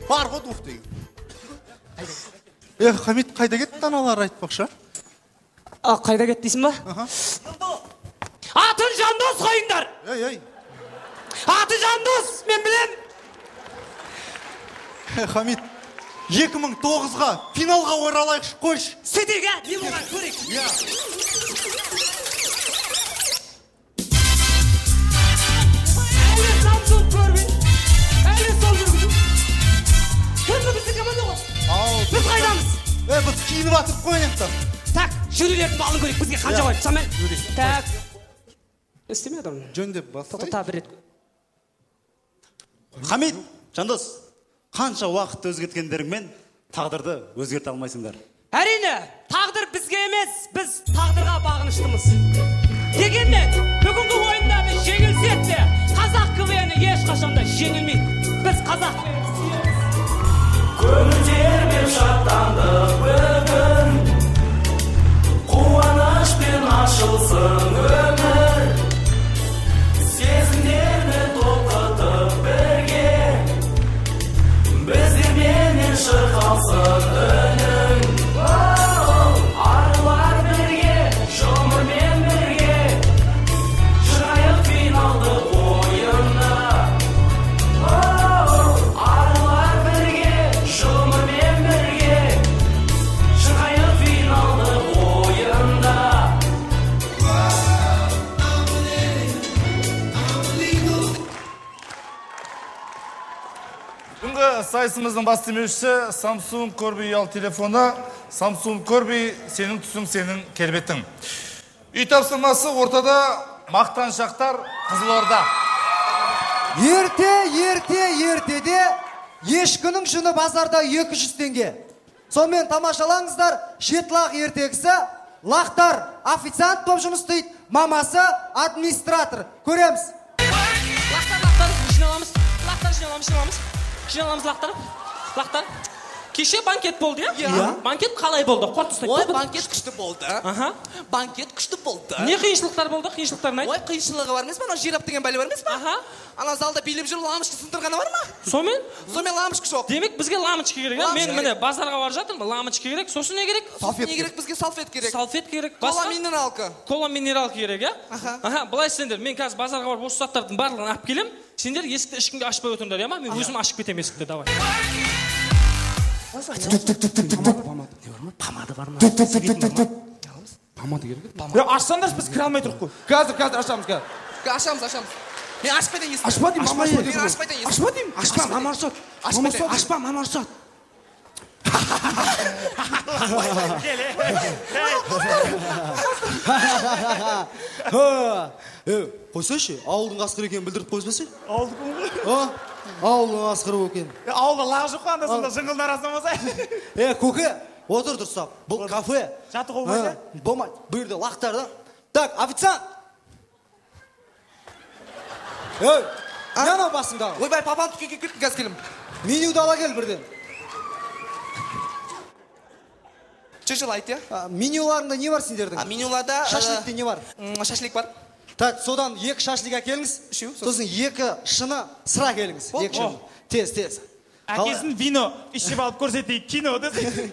Бар ғой дух деген. Е, Хамит, қайда кетті аналар айтпақшы? А, қайда кетті дейсің ба? Атын Жандос қойыңдар. Ей, ей. Аты Жандос, мен білем. Хамит, 2009-ға финалға оралайықшы, қойшы. Сөйтейік, ә, не болған көрейік. Иә. Әлі Samsung көрмей, әлі сол жүргізу. Кім біздің команда ғой? Біз қайдамыз? Е, біз киініп атып қойын енді. Так, жюрилердің балын көрейік, бізге қанша қойды, шаммен. Так. Істемей адам. Жөндеп бастай. Тоқта бір рет. Хамит, Жандос, қанша уақытты өзгерткендеріңмен тағдырды өзгерте алмайсыңдар. Әрине, тағдыр бізге емес, біз тағдырға бағыныштымыз. Дегенмен, бүгінгі ойында біз жеңілсек те, қазақ КВН-і ешқашан да жеңілмейді. Біз қазақ КВН-ін сүйеміз. Көңіл тербеп шаттандық бүгін, қуанышпен ашылсын өмір. Сезімдерді толқытып бірге, біздерменен шырқалсын үнің. Арулар бірге, жұмырмен бірге, шығайық финалдық ойында. Арулар бірге, жұмырмен бірге, шығайық финалдық ойында. Бүгінгі сайысымыздың бас демеушісі Samsung Corby ұялы телефоны. Samsung Corby, сенің түсің, сенің келбетің. Үй тапсырмасы ортада мақтаншақтар Қызылорда. Ерте, ерте, ертеде ешкінің жүні базарда 200 теңге. Сонымен тамашалаңыздар, жеті лақ ертегісі. Лақтар официант болып жұмыс істейді, мамасы администратор. Көреміз. Лақтар, лақтар, жиналамыз. Лақтар, жиналамыз, жиналамыз. Жиналамыз лақтар. Лақтар. Кеше банкет болды, иә? Иә. Банкет қалай болды? Қорытындысын Ой, айт. банкет күшті болды. Аха. Банкет күшті болды. Не қиыншылықтар болды? Қиыншылықтарын айт. Ой, қиыншылығы бар емес пе? Анау жираф деген бәле бар емес пе? Аха. Ана залда билеп жүріп лампочка сындырғаны бар ма? Сонымен? Сонымен лампочка жоқ. Демек бізге лампочка керек, иә? Лампочка Мен міне базарға барып жатырмын, лампочка керек. Сосын не керек? Сосын не керек бізге? Салфет керек. Салфет керек. Кола Басқа? минералка. Кола минералка керек, иә? Аха. Аха, былай істеңдер. Мен қазір базарға барып осы заттардың барлығын алып келемін. Сендер есікті ешкімге ашпай отырыңдар, иә ма? Мен өзім ашып кетемін есікті, давай. Помада бар ма? Помада керек. Е, ашсаңдаршы, біз кіре алмай тұрық қой. Қазір, қазір ашамыз, қазір. Ашамыз, ашамыз. Мен ашып кетейін есікті. Ашпа деймін, мама. Мен ашып кетейін есікті. Ашпа деймін. Ашпа, мама рұқсат. Ашпа деймін. Ашпа, мама рұқсат. Қойсайшы, ауылдың қасқыры екенін білдіріп қойсайшы. Ауылдікі ғой. Ауылдың қасқыры екен. Ауылда лақ жоқ қой, анда сонда жыңғылдың арасында болса. Көке, отыр дұрыстап. Бұл кафе. Жатуға болмайды? Болмайды. Бұл жерде лақтар да. Так, официант. Ей, не анау басыңдағы? Ойбай, папам дүкенге кетті, қазір келемін. Менюді ала кел бірден. Жыл айт, иә? Менюларында не бар сендердің? Менюларда шашликте не бар? Шашлик бар. Так, содан 2 шашлик әкеліңіз. Сосын 2 шыны сыра әкеліңіз. 2 шыны. Тез, тез. Әкесін вино ішіп алып көрсетейік, кино десең.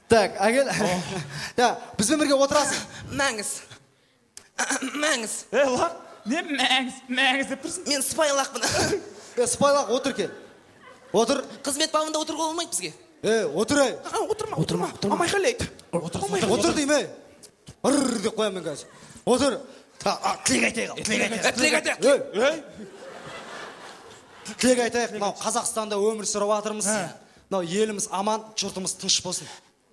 Так, әкел. Так, бізбен бірге отырасың. Мәңіз. Мәңіз. Лақ, не мәңіз, мәңіз деп тұрсың? Мен сыпайы лақпын. Сыпайы лақ, отыр кел. Отыр. Қызмет бабында отыруға болмайды бізге. Отыр, ей. Отырма, отырма. Мама айқайлайды. Отыр деймін, ей. Ыр деп қоямын мен қазір. Отыр. Тілек айтайық. Тілек айтайық. Тілек айтайық. Тілек айтайық. Мынау Қазақстанда өмір сүріп жатырмыз. Мынау еліміз аман, жұртымыз тыныш болсын.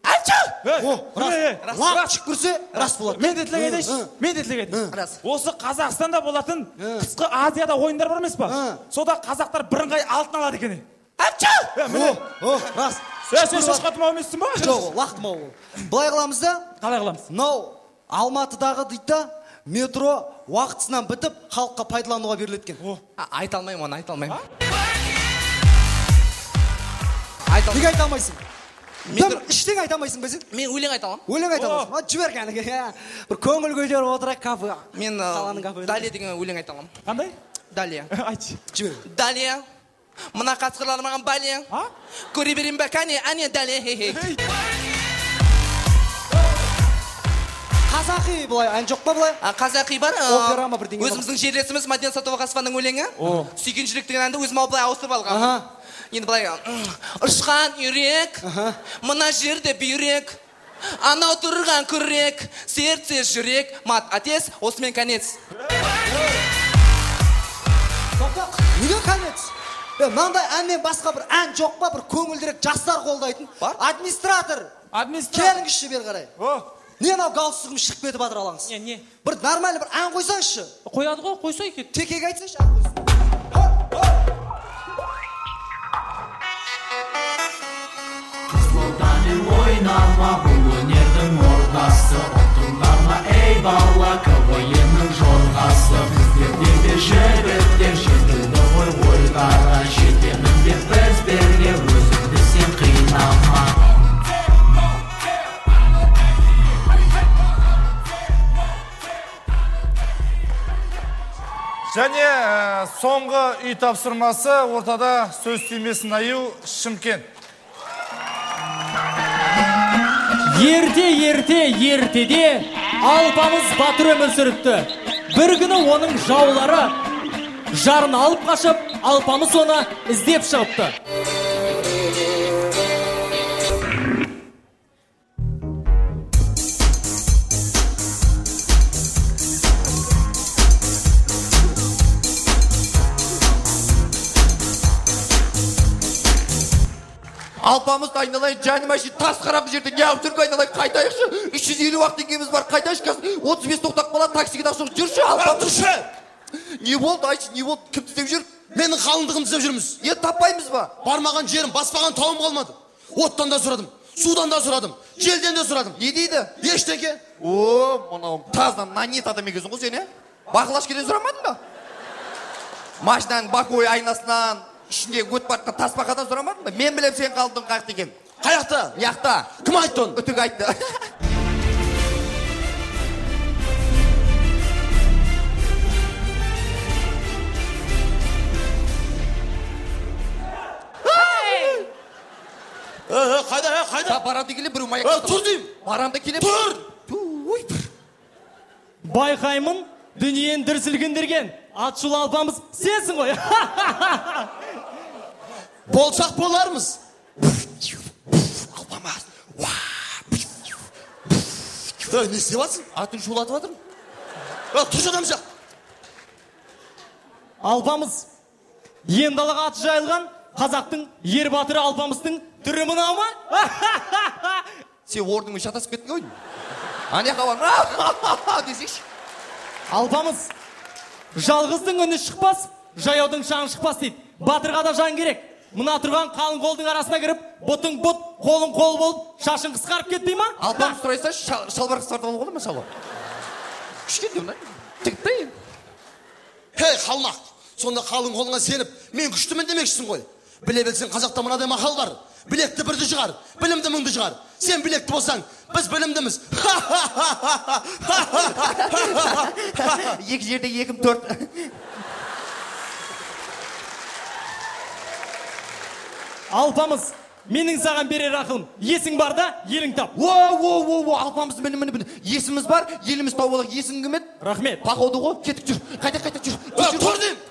Айтшы! О, рас. Лақ түкірсе, рас болады. Мен де тілек айтайыншы. Мен де тілек айтайын. Осы Қазақстанда болатын қысқы Азияда ойындар бар емес па? Сонда қазақтар бірыңғай алтын алады екен. Айтшы! О, рас. Сен шошқа тұмау емессің ба? Жоқ, лақ тұмау ол. Былай қыламыз да? Қалай қыламыз? Мынау Алматыдағы дейді да, метро уақытысынан бітіп, халыққа пайдалануға беріледі екен. Айта алмаймын оны, айта алмаймын. Неге айта алмайсың? Дым іштен айта алмайсың ба сен? Мен өлең айта аламын. Өлең айта аласың. Жібер кәнігі. Бір көңіл көтеріп отырайық кафе. Мен Далия деген өлең айта аламын. Қандай? Далия. Айтшы. Жібер. Далия. Мына қасқырлар маған балия. Көре берейін бе, кәне, әне, далия. Қазақи былай ән жоқ па былай? Қазақи бар. Опера ма бірдеңе? Өзіміздің жерлесіміз Мәдина Сәдуақасованың өлеңі. Сүйген жүрек деген әнді өзім былай ауыстырып алғанмын. Енді былай, ұшқан үйрек, мына жерде бүйрек, анау тұрған күрек, сердце жүрек, мат отец, осымен конец. Тоқта, неге конец? Мынандай әннен басқа бір ән жоқ па, бір көңілдірек жастар қолдайтын? Администратор, келіңізші бері қарай. Не анау галстугім шығып кетіп жатыр алаңыз? Не, не? Бір нормальный бір ән қойсаңызшы. Қояды ғой, қойса екен. Текеге айтсайшы, ән қойсын. Қызылордамен ойнама, бұл өнердің ордасы. Ұқтыңдар ма, ей бала, КВН-нің жорғасы. Біздерде де жігіттер жетілді ғой ойларға. Жетемін деп біз берге, өзіңді сен қинама. Және соңғы үй тапсырмасы ортада сөз тимесін аю Шымкент. Ерте, ерте, ертеде Алпамыс батыр өмір сүріпті. Бір күні оның жаулары жарын алып қашып, Алпамыс оны іздеп шығыпты. Алпамыз, айналайын, жаным әшейін тас қараңғы жерде неғып жүрік, айналайын, қайтайықшы. 350 ақ теңгеміз бар, қайтайықшы, қазір 35 тоқтап қалады, таксиге де ақша жоқ. Жүрші, Алпамыз. Тұршы! Не болды, айтшы, не болды, кімді іздеп жүр? Менің қалыңдығымды іздеп жүрміз. Енді таппаймыз ба? Бармаған жерім, баспаған тауым қалмады. Оттан да сұрадым, судан да сұрадым, желден де сұрадым. Не дейді? Ештеңе. О, мынау таза нанет адам екенсің ғой сен, е? Бақылашкеден сұрамадың ба? Машинаның боковой айнасынан, ішінде өтіп бара жатқан тасбақадан сұрамадың ба? Мен білем сен қалдың қаяқта екен. Қаяқта? Мыяқта. Кім айтты оны? Үтік айтты. Қайда, қайда? Барам да келем, біреу маяк. Тұр деймін. Барам да келем. Тұр! Байқаймын, дүниені дүр сілкіндірген атшулы Алпамыс сенсің ғой. Болсақ болармыз. Алпамыс. Не істеп жатсың? Атын шулатып жатырмын. Тұршы адам жақ. Алпамыс, ен далаға аты жайылған қазақтың ер батыры Алпамыстың түрі мынау ма? Сен орныңмен шатасып кеттің ғой. Ана жаққа бар десейші. Алпамыс, жалғыздың үні шықпас, жаяудың шаңы шықпас дейді. Батырға да жан керек. Мына тұрған қалың қолдың арасына кіріп, бұтың бұт, қолың қол болып, шашың қысқарып кетпей ма? Алпамыс сұрайса, шалбар қысқартып алуға болады ма шалбар? Кішкентай мына. Тігіп та енді. Хей, қалмақ, сонда қалың қолыңа сеніп, мен күштімін демекшісің ғой. Біле білсең, қазақта мынадай мақал бар. Білекті бірді шығар, білімді мыңды шығар. Сен білекті болсаң, біз білімдіміз. Екі жерде екім төрт. Алпамыс, менің саған берер ақылым, есің бар да, елің тап. О, о, о, о, Алпамыс, міне, міне, міне. Есіміз бар, еліміз тауып алайық. Есің кім еді? Рахмет. Походу ғой, кеттік жүр. Қайта, қайта жүр. Тұр деймін.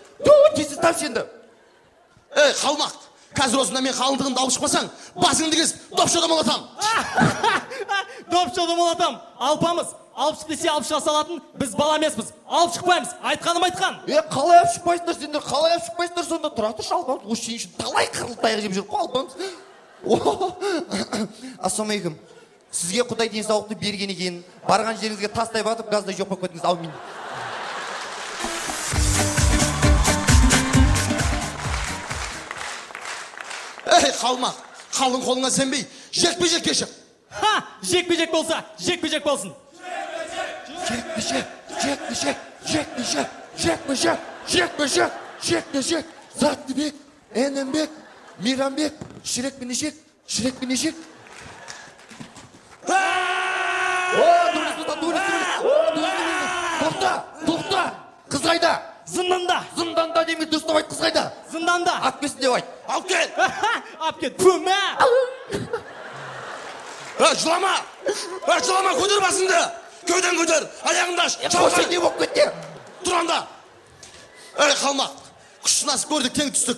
Тез тапшы енді. Ей, қалмақ, қазір осында мен қалыңдығымды алып шықпасаң, басыңды кесіп, допша домалатам. Допша домалатам. Алпамыс, алып шық десе алып шыға салатын, біз бала емеспіз. Алып шықпаймыз, айтқаным айтқан. Е, қалай алып шықпайсыңдар сендер, қалай алып шықпайсыңдар сонда? Тұра тұршы, Алпамыс, осы сен үшін талай қырылып таяқ жеп жүріп қой, Алпамыс. Ассалаумағалейкум. Сізге Құдай денсаулықты берген екен. Барған жеріңізге тастай батып, газдай жоқ болып кеттіңіз. Аумин. Ей, қалмақ, қалың қолыңа сенбей, жекпе-жекке шық. Ха, жекпе-жек болса, жекпе-жек болсын. Жекпе-жек, жекпе-жек, жекпе-жек, жекпе-жек, жекпе-жек, жекпе-жек. Заттыбек, Энембек, Мейрамбек, Шрек пен ешек, Шрек пен ешек. О, дұрыс, дұрыс, дұрыс, дұрыс. Тоқта, тоқта, қыз қайда? Зынданда. Зынданда демей дұрыстап айт, қыз қайда? Зынданда. Алып келсін деп айт. Алып кел. Алып кел. Пүмә. Жылама. Жылама, көтер басыңды. Кеуден көтер, аяғыңды аш. Қойшы, не болып кетті? Тұр анда. Ей, қалмақ, күш сынасып көрдік, тең түстік.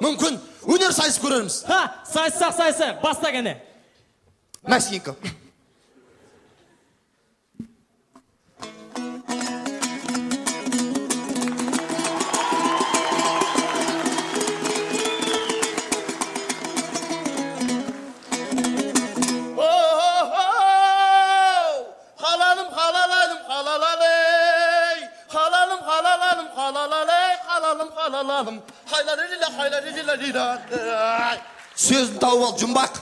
Мүмкін өнер сайысып көрерміз. Ха, сайыссақ сайысайық, баста кәне. Мәсенька. Сөзін тауып ал, жұмбақ.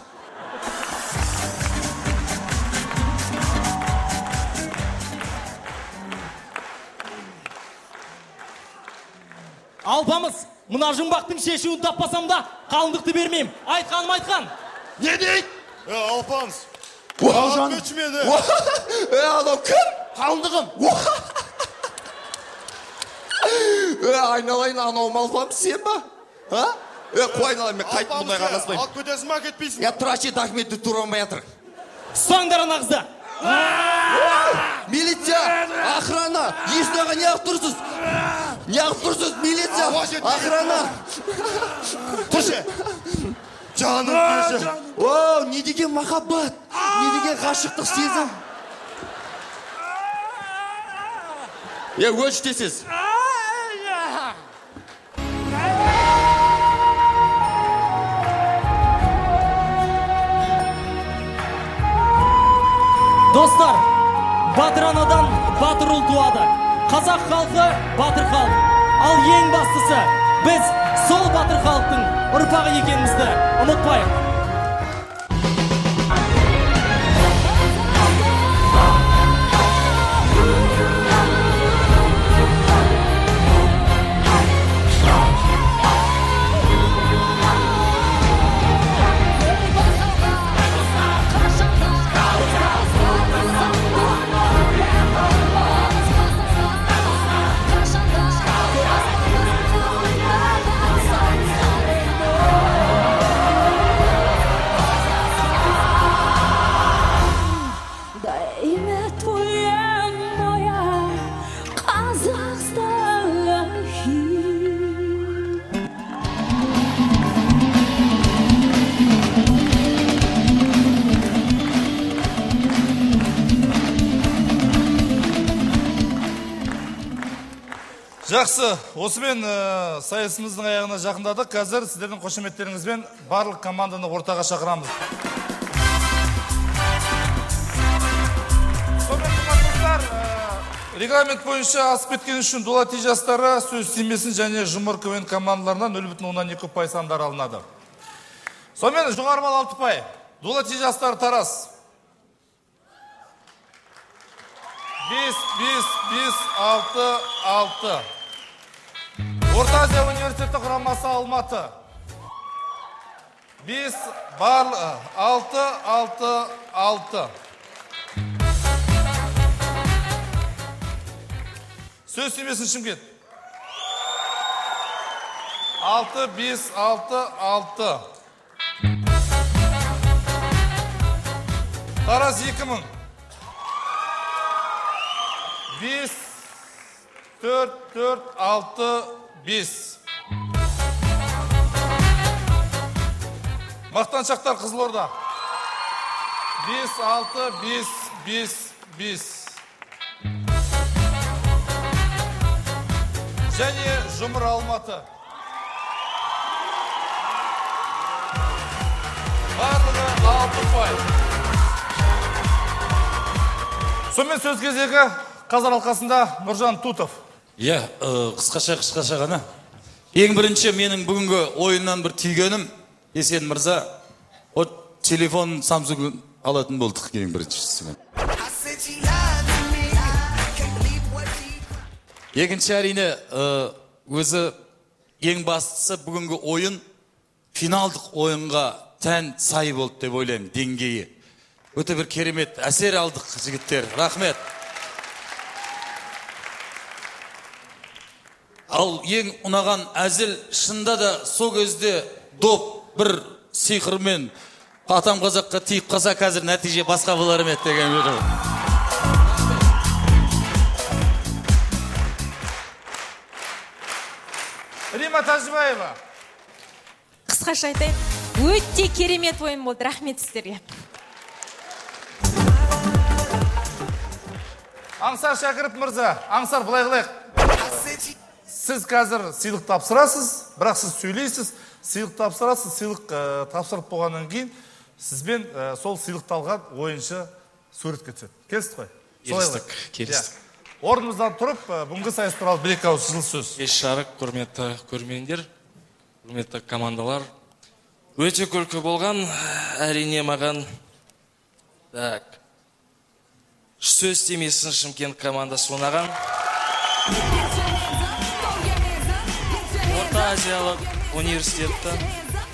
Алпамыс, мына жұмбақтың шешуін таппасам да қалыңдықты бермеймін. Айтқаным айтқан. Не дейді? Алпамыс. Анау кім? Қалыңдығым. Айналайын, анау Алпамыс сен ба? Қой айналайын, мен қайтып бұндайға араласпаймын. Алып кетесің ба, кетпейсің? Я тұрашы, документті тура алмай жатыр. Ұстаңдар ана қызды. Милиция, охрана, Есін аға, неғып тұрсыз? Неғып тұрсыз, милиция, охрана. Тұршы. Жаным, кешір. О, не деген махаббат, не деген ғашықтық сезім. Өлші тез. Достар, батыр анадан батыр ұл туады. Қазақ халқы батыр халық. Ал ең бастысы, біз сол батыр халықтың ұрпағы екенімізді ұмытпайық. Жақсы, осымен сайысымыздың аяғына жақындадық. Қазір сіздердің қошеметтеріңізбен барлық команданы ортаға шақырамыз. Сонымен достар, регламент бойынша асып кеткен үшін Дулати жастары сөз тимесін және Жұмыр КВН командаларынан 0,2 ұпай сандары алынады. Сонымен жоғары балл 6 ұпай. Дулати жастары Тараз. 5, 5, 5, 6, 6. Орта Азия университеті құрамасы Алматы. 5, 6, 6, 6. Сөз тимесін Шымкент. 6, 5, 6, 6. Тараз 2000. 5, 4, 4, 6, 5. Мақтаншақтар Қызылорда. 5, 6, 5, 5, 5. Және Жұмыр Алматы. Барлығы 6 ұпай. Сонымен сөз кезегі Қазар алқасында Нұржан Тутов. Иә, қысқаша ғана. Ең бірінші менің бүгінгі ойыннан бір түйгенім, Есен мырза, о телефон Samsung алатын болдық ең біріншісі. Екінші, әрине, өзі ең бастысы бүгінгі ойын финалдық ойынға тән сай болды деп ойлаймын, деңгейі. Өте бір керемет әсер алдық, жігіттер. Рахмет. Ал ең ұнаған әзіл, шында да сол кезде доп бір сиқырмен атам қазаққа тиіп қалса, қазір нәтиже басқа болар ма еді деген бір. Рима Тәжібаева. Қысқаша айтайын, өте керемет ойын болды. Рахмет сіздерге. Аңсар Шәкіров мырза, Аңсар, былай қылайық. Сіз қазір сыйлық тапсырасыз, бірақ сіз сөйлейсіз, сыйлық тапсырасыз, сыйлық тапсырып болғаннан кейін сізбен сол сыйлықты алған ойыншы суретке түседі. Келістік қой? Келістік, келістік. Орнымыздан тұрып, бүгінгі сайыс туралы бір екі ауыз жылы сөз. Кеш жарық, құрметті көрермендер, құрметті командалар. Өте күлкі болған, әрине маған. Так. Сөз тимесін Шымкент командасы ұнаған. Орта Азиялық университетті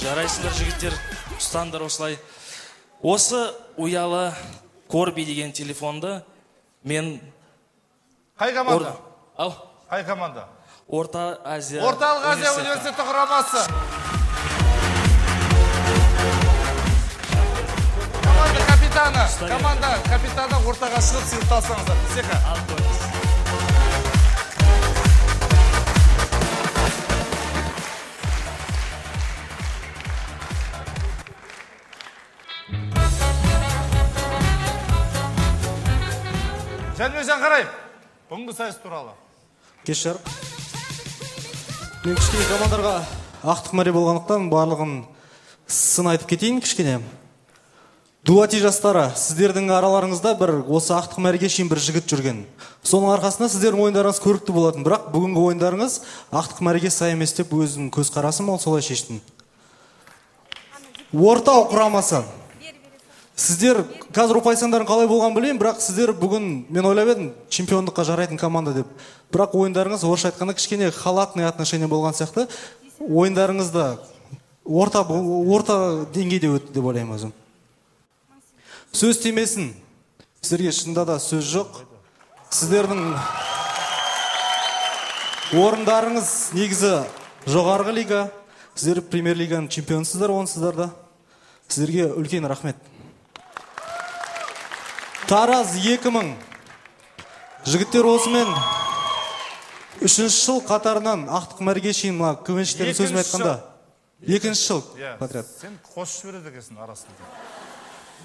жарайсыңдар, жігіттер, ұстаңдар осылай. Осы ұялы Корби деген телефонды мен... Қай команда? Ау? Қай команда? Орта Азия. Орталық Азия университеті құрамасы. Команда капитаны, команда капитаны ортаға шығып сыйлықты алсаңыздар. Сеха. Жәнібек Жанқараев, бүгінгі сайыс туралы. Кеш жарық. Мен кішкене командарға ақтық мәре болғандықтан барлығын сын айтып кетейін кішкене. Дулати жастары, сіздердің араларыңызда бір осы ақтық мәреге шейін бір жігіт жүрген. Соның арқасында сіздердің ойындарыңыз көрікті болатын, бірақ бүгінгі ойындарыңыз ақтық мәреге сай емес деп өзім көзқарасым, ол солай шештім. Ортау құрамасы. Сіздер қазір ұпай сандарың қалай болғанын білмеймін, бірақ сіздер бүгін, мен ойлап едім, чемпиондыққа жарайтын команда деп. Бірақ ойындарыңыз орысша айтқанда кішкене халатный отношение болған сияқты. Ойындарыңыз да орта деңгейде өтті деп ойлаймын өзім. Сөз тимесін. Сіздерге шынында да сөз жоқ. Сіздердің орындарыңыз негізі жоғарғы лига. Сіздер премьер-лиганың чемпионсыздар, онсыздар да. Сіздерге үлкен рахмет. Тараз 2000. Жігіттер осымен 3-ші жыл қатарынан ақтық мәреге шейін мына КВНщиктердің сөзімен айтқанда. 2-ші жыл подряд. Сен қосып жібереді екенсің арасында.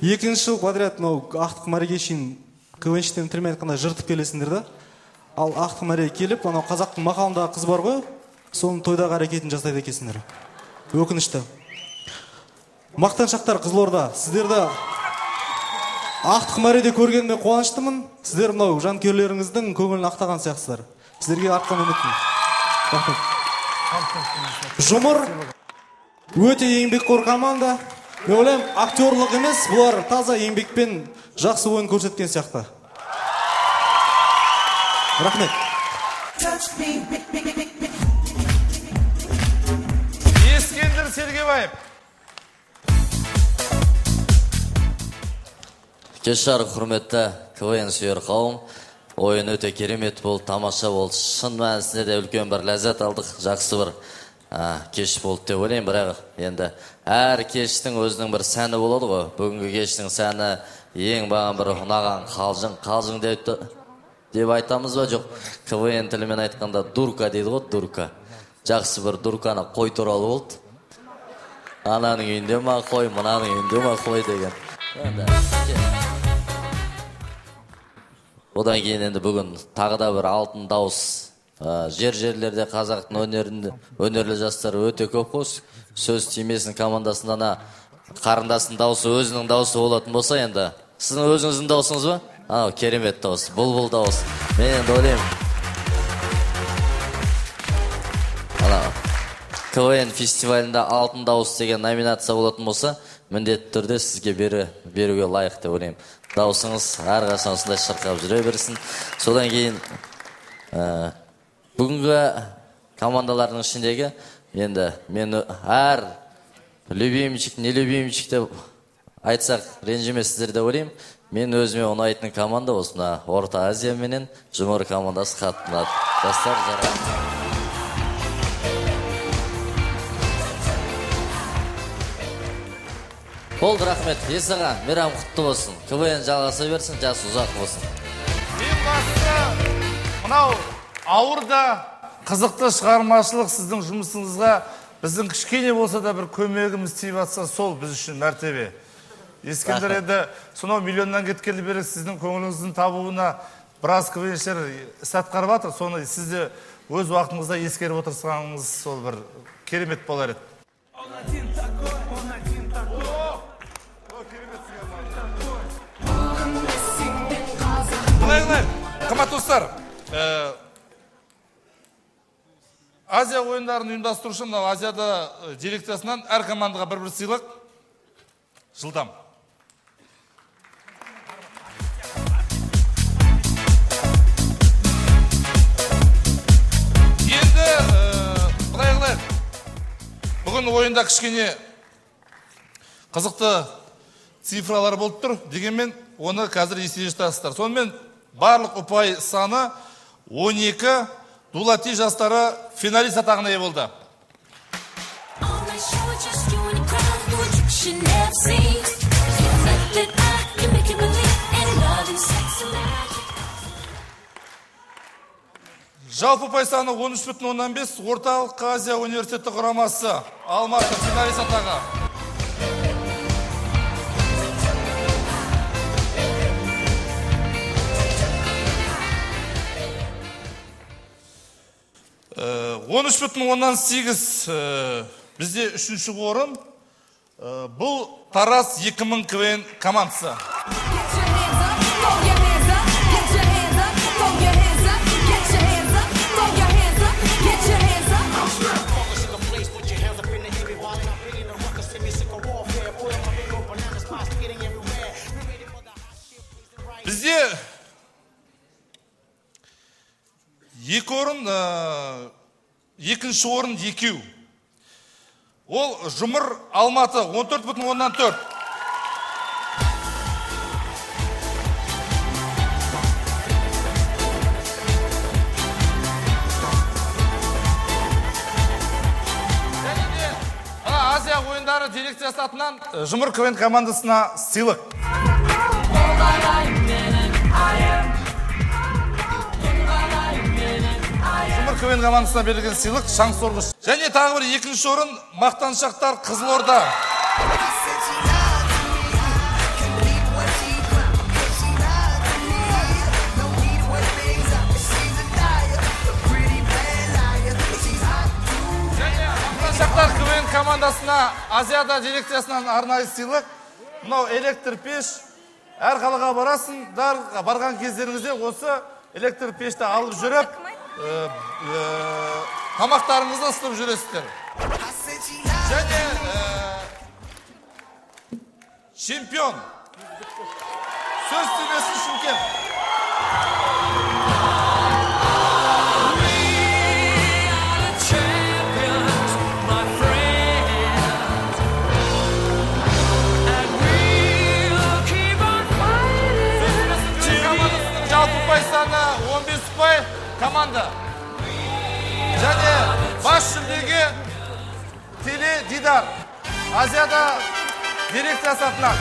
2-ші жыл подряд мынау ақтық мәреге шейін КВНщиктердің тілімен айтқанда жыртып келесіңдер да. Ал ақтық мәреге келіп, анау қазақтың мақалындағы қыз бар ғой, соның тойдағы әрекетін жасайды екенсіңдер. Өкінішті. Мақтаншақтар Қызылорда, сіздерді ақтық мәреде көргеніме қуаныштымын. Сіздер мынау жанкүйерлеріңіздің көңілін ақтаған сияқтысыздар. Сіздерге артқан үмітім. Рахмет. Жұмыр өте еңбекқор команда. Мен ойлаймын, актерлық емес, бұлар таза еңбекпен жақсы ойын көрсеткен сияқты. Рахмет. Ескендір Сергебаев. Кеш жарық, құрметті КВН сүйер қауым. Ойын өте керемет болды, тамаша болды. Шын мәнісінде де үлкен бір ләззат алдық, жақсы бір кеш болды деп ойлаймын. Бірақ енді әр кештің өзінің бір сәні болады ғой. Бүгінгі кештің сәні ең маған бір ұнаған қалжың, қалжың деп айтамыз ба? Жоқ, КВН тілімен айтқанда дурка дейді ғой, дурка. Жақсы бір дурканы қой туралы болды. Ананың үйінде ма қой, мынаның үйінде ма қой деген. Одан кейін енді бүгін тағы да бір алтын дауыс. Жер-жерлерде қазақтың өнерлі жастары өте көп қой. Сөз тимесін командасында ана қарындасының дауысы өзінің дауысы болатын болса, енді сіздің өзіңіздің дауысыңыз ба? Анау керемет дауыс, бұлбұл дауыс. Мен енді ойлаймын, ана КВН фестивалінде алтын дауыс деген номинация болатын болса, міндетті түрде сізге беруге лайық деп ойлаймын. Дауысыңыз әрқашан осындай шырқап жүре берсін. Содан кейін бүгінгі командалардың ішіндегі енді мен әр любимчик, не любимчик деп айтсақ ренжімесіздер деп ойлаймын. Мен өзіме ұнайтын команда осы мына Орта Азия менен Жұмыр командасы қатты ұнады. Жастар жарайды. Болды, рахмет. Есаға, мейрам құтты болсын. КВН жалғаса берсін, жас ұзақ болсын. Ең бастысы, мынау ауыр да қызықты шығармашылық сіздің жұмысыңызға біздің кішкене болса да бір көмегіміз тиіп жатса, сол біз үшін мәртебе. Ескендір енді сонау миллионнан кеткелі бері сіздің көңіліңіздің табуына біраз КВНшілер іс атқарып жатыр. Соны сіз де өз уақытыңызда ескеріп отырсаңыз, сол бір керемет болар еді. Былай, қымбатты достар, Азия ойындарын ұйымдастырушы мынау Азияда дирекциясынан әр командаға бір-бір сыйлық. Жылдам. Енді былай қылайық. Бүгін ойында кішкене қызықты цифралар болып тұр. Дегенмен оны қазір есте ұстайсыздар. Сонымен барлық ұпай саны 12. Дулати жастары финалист атағына ие болды. Жалпы ұпай саны 13,5. Орталық Азия университеті құрамасы Алматы финалист атағы. 13,8 бізде үшінші орын Бұл Тараз 2000 КВН командасы. Бізде екі орын, екінші орын екеу. Ол Жұмыр Алматы 14,4. Және де Азия ойындары дирекциясы атынан Жұмыр КВН командасына сыйлық. Жұмыр КВН командасына берілген сыйлық шаң сорғыш. Және тағы бір екінші орын Мақтаншақтар Қызылорда. Және Мақтаншақтар КВН командасына Азияда дирекциясынан арнайы сыйлық. Мынау электр пеш. Әр қалаға барасыңдар, барған кездеріңізде осы электр пешті алып жүріп, тамақтарыңызды ысытып жүресіздер. Және чемпион сөз тимесін Шымкент. Жалпы ұпай саны 15 ұпай команда. Және бас жүлдеге теледидар Азияда дирекциясы атынан.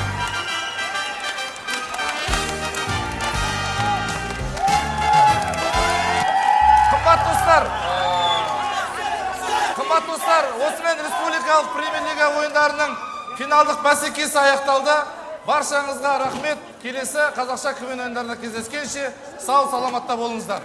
Қымбатты достар, осымен республикалық премьер-лига ойындарының финалдық бәсекесі аяқталды. Баршаңызға рахмет. Келесі қазақша КВН ойындарына кездескенше сау саламатта болыңыздар.